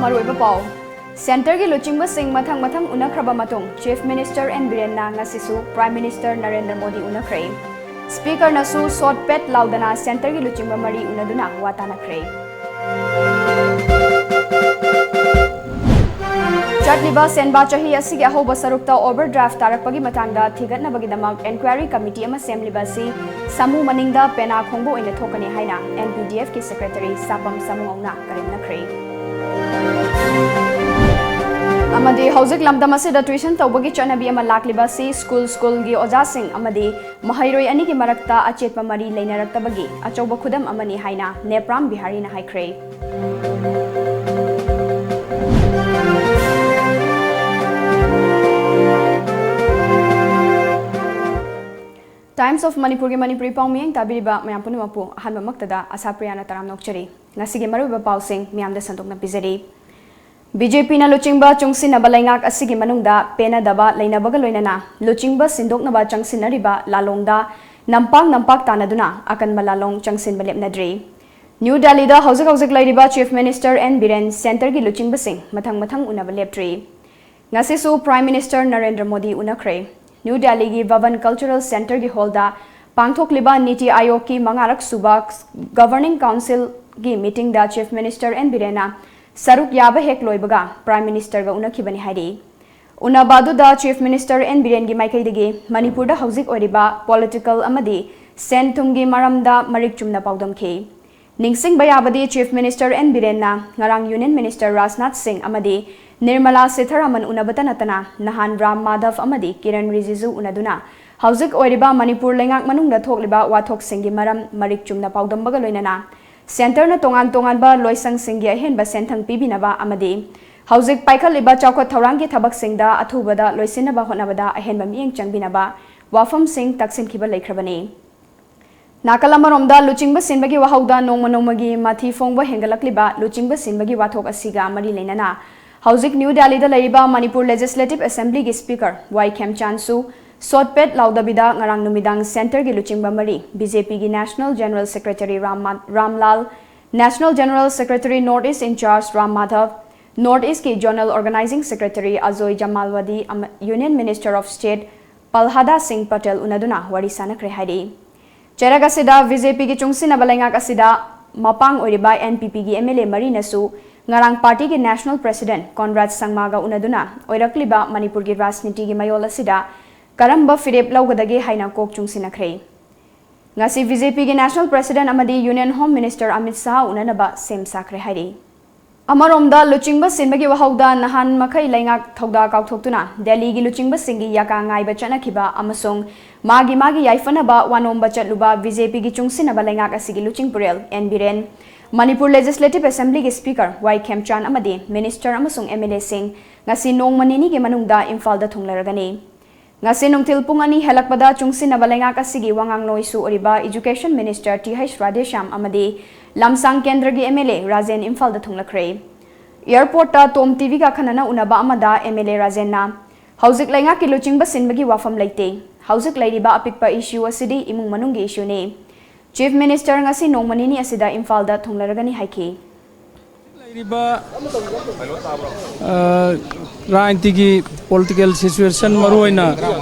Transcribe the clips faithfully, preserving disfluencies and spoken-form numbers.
ꯃꯔꯨꯑꯣꯏꯕ ꯄꯥꯎ꯫ ꯁꯦꯟꯇꯔꯒꯤ ꯂꯨꯆꯤꯡꯕꯁꯤꯡ ꯃꯊꯪ ꯃꯊꯪ ꯎꯅꯈ꯭ꯔꯕ ꯃꯇꯨꯡ Chief Minister N ꯕꯤꯔꯦꯟꯅ ꯉꯁꯤꯁꯨ Prime Minister ꯅꯔꯦꯟꯗ꯭ꯔ ꯃꯣꯗꯤ ꯎꯅꯈ꯭ꯔꯦ꯫ Speakerꯅꯁꯨ ꯁꯣꯠ ꯄꯦꯠ ꯂꯥꯎꯗꯅ ꯁꯦꯟꯇꯔꯒꯤ ꯂꯨꯆꯤꯡꯕ ꯃꯔꯤ ꯎꯅꯗꯨꯅ ꯋꯥ ꯇꯥꯅꯈ꯭ꯔꯦ꯫ ꯆꯠꯂꯤꯕ ꯁꯦꯟꯕꯥ ꯆꯍꯤ ꯑꯁꯤꯒꯤ ꯑꯍꯧꯕ ꯁꯔꯨꯛꯇ overdraft ꯇꯥꯔꯛꯄꯒꯤ ꯃꯇꯥꯡꯗ ꯊꯤꯒꯠꯅꯕꯒꯤꯗꯃꯛ inquiry committee ꯑꯃ ꯁꯦꯝꯂꯤꯕ ꯑꯁꯤ ꯁꯥꯃꯨ ꯃꯅꯤꯡꯗ ꯄꯦꯅꯥ ꯈꯣꯡꯕ ꯑꯣꯏꯅ ꯊꯣꯛꯀꯅꯤ ꯍꯥꯏꯅ N P D Fꯀꯤ Secretary ꯁꯥꯄꯝ ꯁꯥꯃꯨꯉꯧꯅ ꯀꯔꯦꯝꯅꯈ꯭ꯔꯦ꯫ ꯑꯃꯗꯤ ꯍꯧꯖꯤꯛ ꯂꯝꯗꯝ ꯑꯁꯤꯗ tuition ꯇꯧꯕꯒꯤ ꯆꯠꯅꯕꯤ ꯑꯃ ꯂꯥꯛꯂꯤꯕ ꯑꯁꯤ ꯁ꯭ꯀꯨꯜ ꯁ꯭ꯀꯨꯜꯒꯤ ꯑꯣꯖꯥꯁꯤꯡ ꯑꯃꯗꯤ ꯃꯍꯩꯔꯣꯏ ꯑꯅꯤꯒꯤ ꯃꯔꯛꯇ ꯑꯆꯦꯠꯄ ꯃꯔꯤ ꯂꯩꯅꯔꯛꯇꯕꯒꯤ ꯑꯆꯧꯕ ꯈꯨꯗꯝ ꯑꯃꯅꯤ ꯍꯥꯏꯅ ꯅꯦꯄ꯭ꯔꯥꯝ ꯕꯤꯍꯥꯔꯤꯅ ꯍꯥꯏꯈ꯭ꯔꯦ꯫ Times of Manipurꯒꯤ ꯃꯅꯤꯄꯨꯔꯤ ꯄꯥꯎ ꯃꯤꯠꯌꯦꯡ ꯇꯥꯕꯤꯔꯤꯕ ꯃꯌꯥꯝ ꯄꯨꯝꯅꯃꯛꯄꯨ ꯑꯍꯥꯟꯕꯃꯛꯇꯗ ꯑꯁꯥ ꯄ꯭ꯔꯤꯌꯥꯅ ꯇꯔꯥꯝꯅ ꯑꯣꯛꯆꯔꯤ꯫ ꯉꯁꯤꯒꯤ ꯃꯔꯨꯑꯣꯏꯕ ꯄꯥꯎꯁꯤꯡ ꯃꯤꯌꯥꯝꯗ ꯁꯟꯗꯣꯛꯅ ꯄꯤꯖꯔꯤ꯫ B J Pꯅ ꯂꯨꯆꯤꯡꯕ ꯆꯨꯡꯁꯤꯟꯅꯕ ꯂꯩꯉꯥꯛ ꯑꯁꯤꯒꯤ ꯃꯅꯨꯡꯗ ꯄꯦꯟꯅꯗꯕ ꯂꯩꯅꯕꯒ ꯂꯣꯏꯅꯅ ꯂꯨꯆꯤꯡꯕ ꯁꯤꯟꯗꯣꯛꯅꯕ ꯆꯪꯁꯤꯟꯅꯔꯤꯕ ꯂꯥꯂꯣꯡꯗ ꯅꯝꯄꯥꯛ ꯅꯝꯄꯥꯛ ꯇꯥꯅꯗꯨꯅ ꯑꯀꯟꯕ ꯂꯥꯂꯣꯡ ꯆꯪꯁꯤꯟꯕ ꯂꯦꯞꯅꯗ꯭ꯔꯤ꯫ ꯅ꯭ꯌꯨ ꯗꯦꯜꯂꯤꯗ ꯍꯧꯖꯤꯛ ꯍꯧꯖꯤꯛ ꯂꯩꯔꯤꯕ Chief Minister N ꯕꯤꯔꯦꯟ ꯁꯦꯟꯇꯔꯒꯤ ꯂꯨꯆꯤꯡꯕꯁꯤꯡ ꯃꯊꯪ ꯃꯊꯪ ꯎꯅꯕ ꯂꯦꯞꯇ꯭ꯔꯤ꯫ ꯉꯁꯤꯁꯨ Prime Minister ꯅꯔꯦꯟꯗ꯭ꯔ ꯃꯣꯗꯤ ꯎꯅꯈ꯭ꯔꯦ꯫ ꯅ꯭ꯌꯨ ꯗꯦꯜꯂꯤꯒꯤ ꯚꯕꯟ Cultural Centreꯒꯤ hallꯗ ꯄꯥꯡꯊꯣꯛꯂꯤꯕ ꯅꯤꯇꯤ ꯑꯥꯌꯣꯒꯀꯤ ꯃꯉꯥꯔꯛ ꯁꯨꯕ Governing Councilꯒꯤ meetingꯗ Chief Minister N ꯕꯤꯔꯦꯟꯅ ꯁꯔꯨꯛ ꯌꯥꯕ ꯍꯦꯛ ꯂꯣꯏꯕꯒ Prime Ministerꯒ ꯎꯅꯈꯤꯕꯅꯤ ꯍꯥꯏꯔꯤ꯫ ꯎꯅꯕ ꯑꯗꯨꯗ Chief Minister N ꯕꯤꯔꯦꯟꯒꯤ ꯃꯥꯏꯀꯩꯗꯒꯤ ꯃꯅꯤꯄꯨꯔꯗ ꯍꯧꯖꯤꯛ ꯑꯣꯏꯔꯤꯕ political ꯑꯃꯗꯤ ꯁꯦꯟ ꯊꯨꯝꯒꯤ ꯃꯔꯝꯗ ꯃꯔꯤꯛ ꯆꯨꯝꯅ ꯄꯥꯎꯗꯝꯈꯤ꯫ ꯅꯤꯡꯁꯤꯡꯕ ꯌꯥꯕꯗꯤ Chief Minister N ꯕꯤꯔꯦꯟꯅ ꯉꯔꯥꯡ Union Minister ꯔꯥꯖꯅꯥꯊ ꯁꯤꯡ ꯑꯃꯗꯤ ꯅꯤꯔꯃꯂꯥ ꯁꯤꯊꯥꯔꯥꯃꯟ ꯎꯅꯕꯇ ꯅꯠꯇꯅ ꯅꯍꯥꯟ ꯔꯥꯝ ꯃꯥꯙꯕ ꯑꯃꯗꯤ ꯀꯤꯔꯟ ꯔꯤꯖꯤꯖꯨ ꯎꯅꯗꯨꯅ ꯍꯧꯖꯤꯛ ꯑꯣꯏꯔꯤꯕ ꯃꯅꯤꯄꯨꯔ ꯂꯩꯉꯥꯛ ꯃꯅꯨꯡꯗ ꯊꯣꯛꯂꯤꯕ ꯋꯥꯊꯣꯛꯁꯤꯡꯒꯤ ꯃꯔꯝ ꯃꯔꯤꯛ ꯆꯨꯝꯅ ꯄꯥꯎꯗꯝꯕꯒ ꯂꯣꯏꯅꯅ centreꯅ ꯇꯣꯉꯥꯟ ꯇꯣꯉꯥꯟꯕ ꯂꯣꯏꯁꯪꯁꯤꯡꯒꯤ ꯑꯍꯦꯟꯕ ꯁꯦꯟꯊꯪ ꯄꯤꯕꯤꯅꯕ ꯑꯃꯗꯤ ꯍꯧꯖꯤꯛ ꯄꯥꯏꯈꯠꯂꯤꯕ ꯆꯥꯎꯈꯠ ꯊꯧꯔꯥꯡꯒꯤ ꯊꯕꯛꯁꯤꯡꯗ ꯑꯊꯨꯕꯗ ꯂꯣꯏꯁꯤꯟꯅꯕ ꯍꯣꯠꯅꯕꯗ ꯑꯍꯦꯟꯕ ꯃꯤꯠꯌꯦꯡ ꯆꯪꯕꯤꯅꯕ ꯋꯥꯐꯝꯁꯤꯡ ꯇꯛꯁꯤꯟꯈꯤꯕ ꯂꯩꯈ꯭ꯔꯕꯅꯤ꯫ ꯅꯥꯀꯜ ꯑꯃꯔꯣꯝꯗ ꯂꯨꯆꯤꯡꯕ ꯁꯤꯟꯕꯒꯤ ꯋꯥꯍꯧꯗ ꯅꯣꯡꯃ ꯅꯣꯡꯃꯒꯤ ꯃꯊꯤ ꯐꯣꯡꯕ ꯍꯦꯟꯒꯠꯂꯛꯂꯤꯕ ꯂꯨꯆꯤꯡꯕ ꯁꯤꯟꯕꯒꯤ ꯋꯥꯊꯣꯛ ꯑꯁꯤꯒ ꯃꯔꯤ ꯂꯩꯅꯅ ꯍꯧꯖꯤꯛ ꯅ꯭ꯌꯨ ꯗꯦꯜꯂꯤꯗ ꯂꯩꯔꯤꯕ ꯃꯅꯤꯄꯨꯔ Legislative Assemblyꯒꯤ Speaker ꯋꯥꯏ ꯈꯦꯝꯆꯥꯟꯁꯨ ꯁꯣꯠ ꯄꯦꯠ ꯂꯥꯎꯗꯕꯤꯗ ꯉꯔꯥꯡ ꯅꯨꯃꯤꯗꯥꯡ centreꯒꯤ ꯂꯨꯆꯤꯡꯕ ꯃꯔꯤ B J Pꯒꯤ National General Secretary Ram ꯃꯥ-, ꯔꯥꯝꯂꯥꯜ National General Secretary North East in charge Ram Madhav, North East ꯀꯤ Zonal Organizing Secretary Ajoy Jamalwadi ꯑꯃ Union Minister of State Palhada Singh Patel ꯎꯅꯗꯨꯅ ꯋꯥꯔꯤ ꯁꯥꯅꯈ꯭ꯔꯦ ꯍꯥꯏꯔꯤ꯫ ꯆꯩꯔꯛ ꯑꯁꯤꯗ BJP ꯒꯤ ꯆꯨꯡꯁꯤꯟꯅꯕ ꯂꯩꯉꯥꯛ ꯑꯁꯤꯗ ꯃꯄꯥꯡ ꯑꯣꯏꯔꯤꯕ NPP ꯒꯤ MLA ꯃꯔꯤꯅꯁꯨ ꯉꯔꯥꯡ party ꯒꯤ National President Conrad Sangma ꯒ ꯎꯅꯗꯨꯅ ꯑꯣꯏꯔꯛꯂꯤꯕ ꯃꯅꯤꯄꯨꯔꯒꯤ ꯔꯥꯖꯅꯤꯇꯤꯒꯤ ꯃꯌꯣꯜ ꯑꯁꯤꯗ ꯀꯔꯝꯕ ꯐꯤꯔꯦꯞ ꯂꯧꯒꯗꯒꯦ ꯍꯥꯏꯅ ꯀꯣꯛ ꯆꯨꯡꯁꯤꯟꯅꯈ꯭ꯔꯦ꯫ ꯉꯁꯤ BJP ꯒꯤ National President ꯑꯃꯗꯤ Union Home Minister Amit Shah ꯎꯅꯅꯕ ꯁꯦꯝ ꯁꯥꯈ꯭ꯔꯦ ꯍꯥꯏꯔꯤ꯫ ꯑꯃꯔꯣꯝꯗ, ꯂꯨꯆꯤꯡꯕ ꯁꯤꯟꯕꯒꯤ ꯋꯥꯍꯧꯗ ꯅꯍꯥꯟ ꯃꯈꯩ ꯂꯩꯉꯥꯛ ꯊꯧꯗꯥ ꯀꯥꯎꯊꯣꯛꯇꯨꯅ ꯗꯦꯜꯂꯤꯒꯤ ꯂꯨꯆꯤꯡꯕꯁꯤꯡꯒꯤ ꯌꯥꯀꯥ ꯉꯥꯏꯕ ꯆꯠꯅꯈꯤꯕ ꯑꯃꯁꯨꯡ ꯃꯥꯒꯤ ꯃꯥꯒꯤ ꯌꯥꯏꯐꯅꯕ ꯋꯥꯅꯣꯝꯕ ꯆꯠꯂꯨꯕ BJP ꯒꯤ ꯆꯨꯡꯁꯤꯟꯅꯕ ꯂꯩꯉꯥꯛ ꯑꯁꯤꯒꯤ ꯂꯨꯆꯤꯡ Purul N Biren, Manipur Legislative Assembly ꯒꯤ Speaker ꯋꯥꯏ ꯈꯦꯝꯆꯥꯟ ꯑꯃꯗꯤ Minister ꯑꯃꯁꯨꯡ MLA ꯁꯤꯡ ꯉꯁꯤ ꯅꯣꯡꯃ ꯅꯤꯅꯤꯒꯤ ꯃꯅꯨꯡꯗ ꯏꯝꯐꯥꯜꯗ ꯊꯨꯡꯂꯔꯒꯅꯤ꯫ ꯉꯁꯤ ꯅꯨꯡꯊꯤꯜ ꯄꯨꯡ ꯑꯅꯤ ꯍꯦꯜꯂꯛꯄꯗ ꯆꯨꯡꯁꯤꯟꯅꯕ ꯂꯩꯉꯥꯛ ꯑꯁꯤꯒꯤ ꯋꯥꯉꯥꯡꯂꯣꯏꯁꯨ ꯑꯣꯏꯔꯤꯕ Education Minister T H Radheshyam ꯑꯃꯗꯤ ꯂꯝꯁꯥꯡ ꯀꯦꯟꯗ꯭ꯔꯒꯤ MLA ꯔꯥꯖꯦꯟ ꯏꯝꯐꯥꯜꯗ ꯊꯨꯡꯂꯛꯈ꯭ꯔꯦ꯫ Airport ꯇ Tom TV ꯒ ꯈꯟꯅꯅ ꯎꯅꯕ ꯑꯃꯗ MLA ꯔꯥꯖꯦꯟꯅ, "ꯍꯧꯖꯤꯛ ꯂꯩꯉꯥꯛꯀꯤ ꯂꯨꯆꯤꯡꯕ ꯁꯤꯟꯕꯒꯤ ꯋꯥꯐꯝ ꯂꯩꯇꯦ꯫ ꯍꯧꯖꯤꯛ ꯂꯩꯔꯤꯕ ꯑꯄꯤꯛꯄ issue ꯑꯁꯤꯗꯤ ꯏꯃꯨꯡ ꯃꯅꯨꯡꯒꯤ issue ꯅꯤ꯫ Chief Minister ꯉꯁꯤ ꯅꯣꯡꯃ ꯅꯤꯅꯤ ꯑꯁꯤꯗ ꯏꯝꯐꯥꯜꯗ ꯊꯨꯡꯂꯔꯒꯅꯤ" ꯍꯥꯏꯈꯤ꯫ ꯂꯩꯔꯤꯕ, ꯑ, ꯔꯥꯖꯅꯤꯇꯤꯒꯤ political situation, ꯃꯔꯨꯑꯣꯏꯅ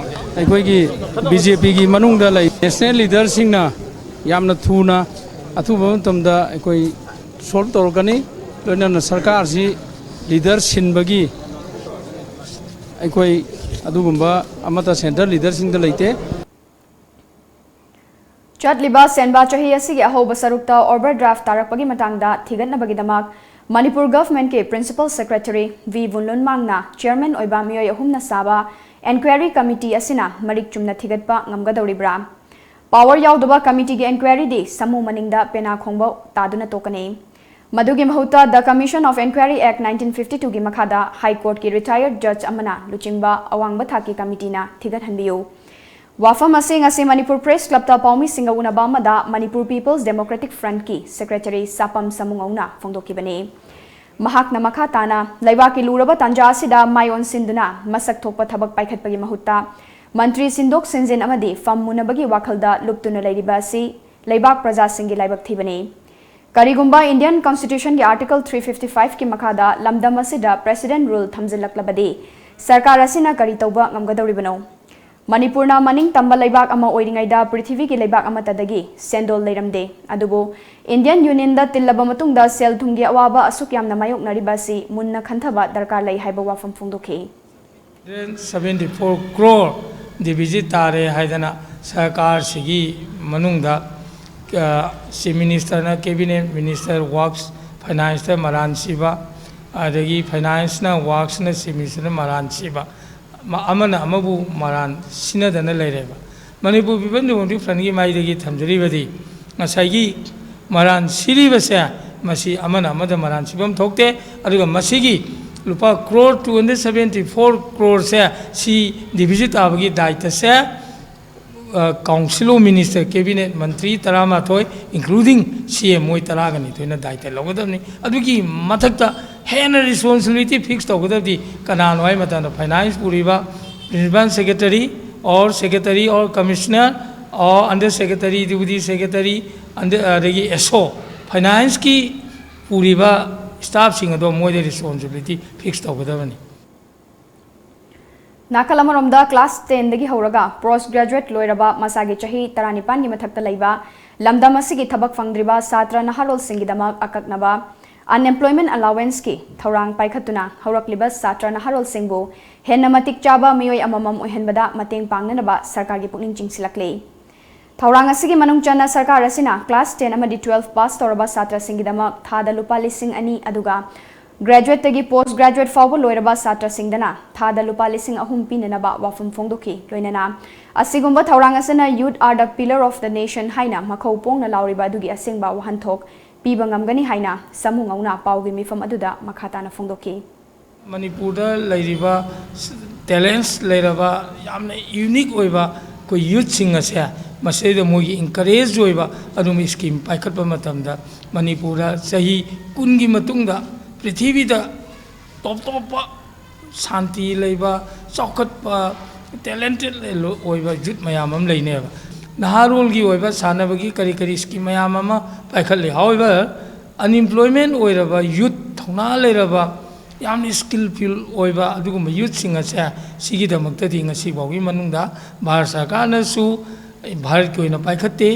ꯑꯩꯈꯣꯏꯒꯤ BJP ꯒꯤ ꯃꯅꯨꯡꯗ ꯂꯩ national leader ꯁꯤꯡꯅ ꯌꯥꯝꯅ ꯊꯨꯅ, ꯑꯊꯨꯕ ꯃꯇꯝꯗ ꯑꯩꯈꯣꯏ solve ꯇꯧꯔꯛꯀꯅꯤ꯫ ꯂꯣꯏꯅꯅ ꯁꯔꯀꯥꯔꯁꯤ leader ꯁꯤꯟꯕꯒꯤ ꯑꯩꯈꯣꯏ ꯑꯗꯨꯒꯨꯝꯕ ꯑꯃꯠꯇ central leader ꯁꯤꯡꯗ ꯂꯩꯇꯦ꯫ ꯆꯠꯂꯤꯕ ꯁꯦꯟꯕꯥ ꯆꯍꯤ ꯑꯁꯤꯒꯤ ꯑꯍꯧꯕ ꯁꯔꯨꯛꯇ overdraft ꯇꯥꯔꯛꯄꯒꯤ ꯃꯇꯥꯡꯗ ꯊꯤꯒꯠꯅꯕꯒꯤꯗꯃꯛ ꯃꯅꯤꯄꯨꯔ Government ꯀꯤ Principal Secretary ꯚꯤ ꯋꯨꯟꯂꯨꯟꯃꯥꯡꯅ chairman ꯑꯣꯏꯕ ꯃꯤꯑꯣꯏ ꯑꯍꯨꯝꯅ ꯁꯥꯕ enquiry committee ꯑꯁꯤꯅ ꯃꯔꯤꯛ ꯆꯨꯝꯅ ꯊꯤꯒꯠꯄ ꯉꯝꯒꯗꯧꯔꯤꯕ꯭ꯔꯥ? Power ꯌꯥꯎꯗꯕ committee ꯒꯤ enquiry ꯗꯤ ꯁꯥꯃꯨ ꯃꯅꯤꯡꯗ ꯄꯦꯅꯥ ꯈꯣꯡꯕ ꯇꯥꯗꯨꯅ ꯇꯣꯛꯀꯅꯤ꯫ ꯃꯗꯨꯒꯤ ꯃꯍꯨꯠꯇ The Commission of Inquiry Act nineteen fifty two ꯒꯤ ꯃꯈꯥꯗ High Court ꯀꯤ retired judge ꯑꯃꯅ ꯂꯨꯆꯤꯡꯕ ꯑꯋꯥꯡꯕ ꯊꯥꯛꯀꯤ committee ꯅ ꯊꯤꯒꯠꯍꯟꯕꯤꯌꯨ꯫ ꯋꯥꯐꯝ ꯑꯁꯤ ꯉꯁꯤ ꯃꯅꯤꯄꯨꯔ Press Club ꯇ ꯄꯥꯎꯃꯤꯁꯤꯡꯒ ꯎꯅꯕ ꯑꯃꯗ Manipur People's Democratic Front ꯀꯤ Secretary ꯁꯥꯄꯝ ꯁꯥꯃꯨꯉꯧꯅ ꯐꯣꯡꯗꯣꯛꯈꯤꯕꯅꯤ꯫ ꯃꯍꯥꯛꯅ ꯃꯈꯥ ꯇꯥꯅ, ꯂꯩꯕꯥꯛꯀꯤ ꯂꯨꯔꯕ ꯇꯥꯟꯖꯥ ꯑꯁꯤꯗ ꯃꯥꯏ ꯑꯣꯟꯁꯤꯟꯗꯨꯅ ꯃꯁꯛ ꯊꯣꯛꯄ ꯊꯕꯛ ꯄꯥꯏꯈꯠꯄꯒꯤ ꯃꯍꯨꯠꯇ ꯃꯟꯇ꯭ꯔꯤ ꯁꯤꯟꯗꯣꯛ ꯁꯤꯟꯖꯤꯟ ꯑꯃꯗꯤ ꯐꯝ ꯃꯨꯅꯕꯒꯤ ꯋꯥꯈꯜꯗ ꯂꯨꯞꯇꯨꯅ ꯂꯩꯔꯤꯕ ꯑꯁꯤ ꯂꯩꯕꯥꯛ ꯄ꯭ꯔꯖꯥꯁꯤꯡꯒꯤ ꯂꯥꯏꯕꯛ ꯊꯤꯕꯅꯤ꯫ ꯀꯔꯤꯒꯨꯝꯕ Indian Constitution ꯒꯤ Article three fifty five ꯀꯤ ꯃꯈꯥꯗ ꯂꯝꯗꯝ ꯑꯁꯤꯗ President Rule ꯊꯝꯖꯤꯜꯂꯛꯂꯕꯗꯤ ꯁꯔꯀꯥꯔ ꯑꯁꯤꯅ ꯀꯔꯤ ꯇꯧꯕ ꯉꯝꯒꯗꯧꯔꯤꯕꯅꯣ? ꯃꯅꯤꯄꯨꯔꯅ ꯃꯅꯤꯡ ꯇꯝꯕ ꯂꯩꯕꯥꯛ ꯑꯃ ꯑꯣꯏꯔꯤꯉꯩꯗ ꯄ꯭ꯔꯤꯊꯤꯕꯤꯒꯤ ꯂꯩꯕꯥꯛ ꯑꯃꯠꯇꯗꯒꯤ ꯁꯦꯟꯗꯣꯜ ꯂꯩꯔꯝꯗꯦ꯫ ꯑꯗꯨꯕꯨ Indian Union ꯗ ꯇꯤꯜꯂꯕ ꯃꯇꯨꯡꯗ ꯁꯦꯜ ꯊꯨꯝꯒꯤ ꯑꯋꯥꯕ ꯑꯁꯨꯛ ꯌꯥꯝꯅ ꯃꯥꯌꯣꯛꯅꯔꯤꯕ ꯑꯁꯤ ꯃꯨꯟꯅ ꯈꯟꯊꯕ ꯗꯔꯀꯥꯔ ꯂꯩ ꯍꯥꯏꯕ ꯋꯥꯐꯝ ꯐꯣꯡꯗꯣꯛꯈꯤ꯫ Seventy four crore deficit ꯇꯥꯔꯦ ꯍꯥꯏꯗꯅ ꯁꯔꯀꯥꯔꯁꯤꯒꯤ ꯃꯅꯨꯡꯗ, ꯑ, Chief Minister ꯅ, Cabinet Minister, Works, Finance ꯇ ꯃꯔꯥꯟ ꯁꯤꯕ, ꯑꯗꯒꯤ Finance ꯅ, Works ꯅ, Chief Minister ꯅ ꯃꯔꯥꯟ ꯁꯤꯕ, ꯃ-, ꯑꯃꯅ ꯑꯃꯕꯨ ꯃꯔꯥꯟ ꯁꯤꯟꯅꯗꯅ ꯂꯩꯔꯦꯕ꯫ ꯃꯅꯤꯄꯨꯔ People Democratic Front ꯀꯤ ꯃꯥꯏꯗꯒꯤ ꯊꯝꯖꯔꯤꯕꯗꯤ ꯉꯁꯥꯏꯒꯤ ꯃꯔꯥꯟ ꯁꯤꯔꯤꯕꯁꯦ, ꯃꯁꯤ ꯑꯃꯅ ꯑꯃꯗ ꯃꯔꯥꯟ ꯁꯤꯐꯝ ꯊꯣꯛꯇꯦ꯫ ꯑꯗꯨꯒ ꯃꯁꯤꯒꯤ ꯂꯨꯄꯥ crore two hundred seventy four crore ꯁꯦ, ꯁꯤ deficit ꯇꯥꯕꯒꯤ ꯗꯥꯏꯇꯁꯦ, ꯑ, Council of Minister, Cabinet ꯃꯟꯇ꯭ꯔꯤ ꯇꯔꯥꯃꯥꯊꯣꯏ, including C M, ꯃꯣꯏ ꯇꯔꯥꯒ ꯅꯤꯊꯣꯏꯅ ꯗꯥꯏꯇ ꯂꯧꯒꯗꯕꯅꯤ꯫ ꯑꯗꯨꯒꯤ ꯃꯊꯛꯇ ꯍꯦꯟꯅ responsibility fix ꯇꯧꯒꯗꯕꯗꯤ ꯀꯅꯥꯅꯣ ꯍꯥꯏꯕ ꯃꯇꯝꯗ, Finance ꯄꯨꯔꯤꯕ Principal Secretary or Secretary or Commissioner or Under Secretary, Deputy Secretary, under, ꯑꯗꯒꯤ S O, Finance ꯀꯤ ꯄꯨꯔꯤꯕ staff ꯁꯤꯡ ꯑꯗꯣ ꯃꯣꯏꯗ responsibility fix ꯇꯧꯒꯗꯕꯅꯤ꯫ ꯅꯥꯀꯜ ꯑꯃꯔꯣꯝꯗ, class ten ꯗꯒꯤ ꯍꯧꯔꯒ post graduate ꯂꯣꯏꯔꯕ, ꯃꯁꯥꯒꯤ ꯆꯍꯤ ꯇꯔꯥꯅꯤꯄꯥꯟꯒꯤ ꯃꯊꯛꯇ ꯂꯩꯕ, ꯂꯝꯗꯝ ꯑꯁꯤꯒꯤ ꯊꯕꯛ ꯐꯪꯗ꯭ꯔꯤꯕ ꯁꯥꯇ꯭ꯔ ꯅꯍꯥꯔꯣꯜꯁꯤꯡꯒꯤꯗꯃꯛ ꯑꯀꯛꯅꯕ unemployment allowance ꯀꯤ ꯊꯧꯔꯥꯡ ꯄꯥꯏꯈꯠꯇꯨꯅ ꯍꯧꯔꯛꯂꯤꯕ ꯁꯥꯇ꯭ꯔ ꯅꯍꯥꯔꯣꯜꯁꯤꯡꯕꯨ ꯍꯦꯟꯅ ꯃꯇꯤꯛ ꯆꯥꯕ ꯃꯤꯑꯣꯏ ꯑꯃꯃꯝ ꯑꯣꯏꯍꯟꯕꯗ ꯃꯇꯦꯡ ꯄꯥꯡꯅꯅꯕ ꯁꯔꯀꯥꯔꯒꯤ ꯄꯨꯛꯅꯤꯡ ꯆꯤꯡꯁꯤꯜꯂꯛꯂꯤ꯫ ꯊꯧꯔꯥꯡ ꯑꯁꯤꯒꯤ ꯃꯅꯨꯡ ꯆꯟꯅ ꯁꯔꯀꯥꯔ ꯑꯁꯤꯅ class ten ꯑꯃꯗꯤ twelve pass ꯇꯧꯔꯕ ꯁꯥꯇ꯭ꯔꯁꯤꯡꯒꯤꯗꯃꯛ ꯊꯥꯗ ꯂꯨꯄꯥ ꯂꯤꯁꯤꯡ ꯑꯅꯤ, ꯑꯗꯨꯒ graduate ꯇꯒꯤ post graduate ꯐꯥꯎꯕ ꯂꯣꯏꯔꯕ ꯁꯥꯇ꯭ꯔꯁꯤꯡꯗꯅ ꯊꯥꯗ ꯂꯨꯄꯥ ꯂꯤꯁꯤꯡ ꯑꯍꯨꯝ ꯄꯤꯅꯅꯕ ꯋꯥꯐꯝ ꯐꯣꯡꯗꯣꯛꯈꯤ꯫ ꯂꯣꯏꯅꯅ ꯑꯁꯤꯒꯨꯝꯕ ꯊꯧꯔꯥꯡ ꯑꯁꯤꯅ "Youth are the pillar of the nation" ꯍꯥꯏꯅ ꯃꯈꯧ ꯄꯣꯡꯅ ꯂꯥꯎꯔꯤꯕ ꯑꯗꯨꯒꯤ ꯑꯁꯦꯡꯕ ꯋꯥꯍꯟꯊꯣꯛ ꯄꯤꯕ ꯉꯝꯒꯅꯤ ꯍꯥꯏꯅ ꯁꯥꯃꯨ ꯉꯧꯅ ꯄꯥꯎꯒꯤ ꯃꯤꯐꯝ ꯑꯗꯨꯗ ꯃꯈꯥ ꯇꯥꯅ ꯐꯣꯡꯗꯣꯛꯈꯤ꯫ ꯃꯅꯤꯄꯨꯔꯗ ꯂꯩꯔꯤꯕ talents ꯂꯩꯔꯕ, ꯌꯥꯝꯅ unique ꯑꯣꯏꯕ ꯑꯩꯈꯣꯏ youth ꯁꯤꯡ ꯑꯁꯦ, ꯃꯁꯤꯗ ꯃꯣꯏꯒꯤ encourage ꯑꯣꯏꯕ ꯑꯗꯨꯒꯨꯝꯕ scheme ꯄꯥꯏꯈꯠꯄ ꯃꯇꯝꯗ, ꯃꯅꯤꯄꯨꯔꯗ ꯆꯍꯤ ꯀꯨꯟꯒꯤ ꯃꯇꯨꯡꯗ ꯄ꯭ꯔꯤꯊꯤꯕꯤꯗ top ꯇꯣꯞꯄ ꯁꯥꯟꯇꯤ ꯂꯩꯕ, ꯆꯥꯎꯈꯠꯄ, talented ꯑꯣꯏꯕ youth ꯃꯌꯥꯝ ꯑꯃ ꯂꯩꯅꯦꯕ꯫ ꯅꯍꯥꯔꯣꯜꯒꯤ ꯑꯣꯏꯕ ꯁꯥꯟꯅꯕꯒꯤ ꯀꯔꯤ ꯀꯔꯤ ꯁ꯭ꯀꯤꯝ ꯃꯌꯥꯝ ꯑꯃ ꯄꯥꯏꯈꯠꯂꯤ꯫ However, unemployment ꯑꯣꯏꯔꯕ ꯌꯨꯠ, ꯊꯧꯅꯥ ꯂꯩꯔꯕ, ꯌꯥꯝꯅ ꯁ꯭ꯀꯤꯜꯐꯨꯜ ꯑꯣꯏꯕ ꯑꯗꯨꯒꯨꯝꯕ ꯌꯨꯠꯁꯤꯡ ꯑꯁꯦ, ꯁꯤꯒꯤꯗꯃꯛꯇꯗꯤ ꯉꯁꯤ ꯐꯥꯎꯒꯤ ꯃꯅꯨꯡꯗ ꯚꯥꯔꯠ ꯁꯔꯀꯥꯔꯅꯁꯨ, ꯚꯥꯔꯠꯀꯤ ꯑꯣꯏꯅ ꯄꯥꯏꯈꯠꯇꯦ꯫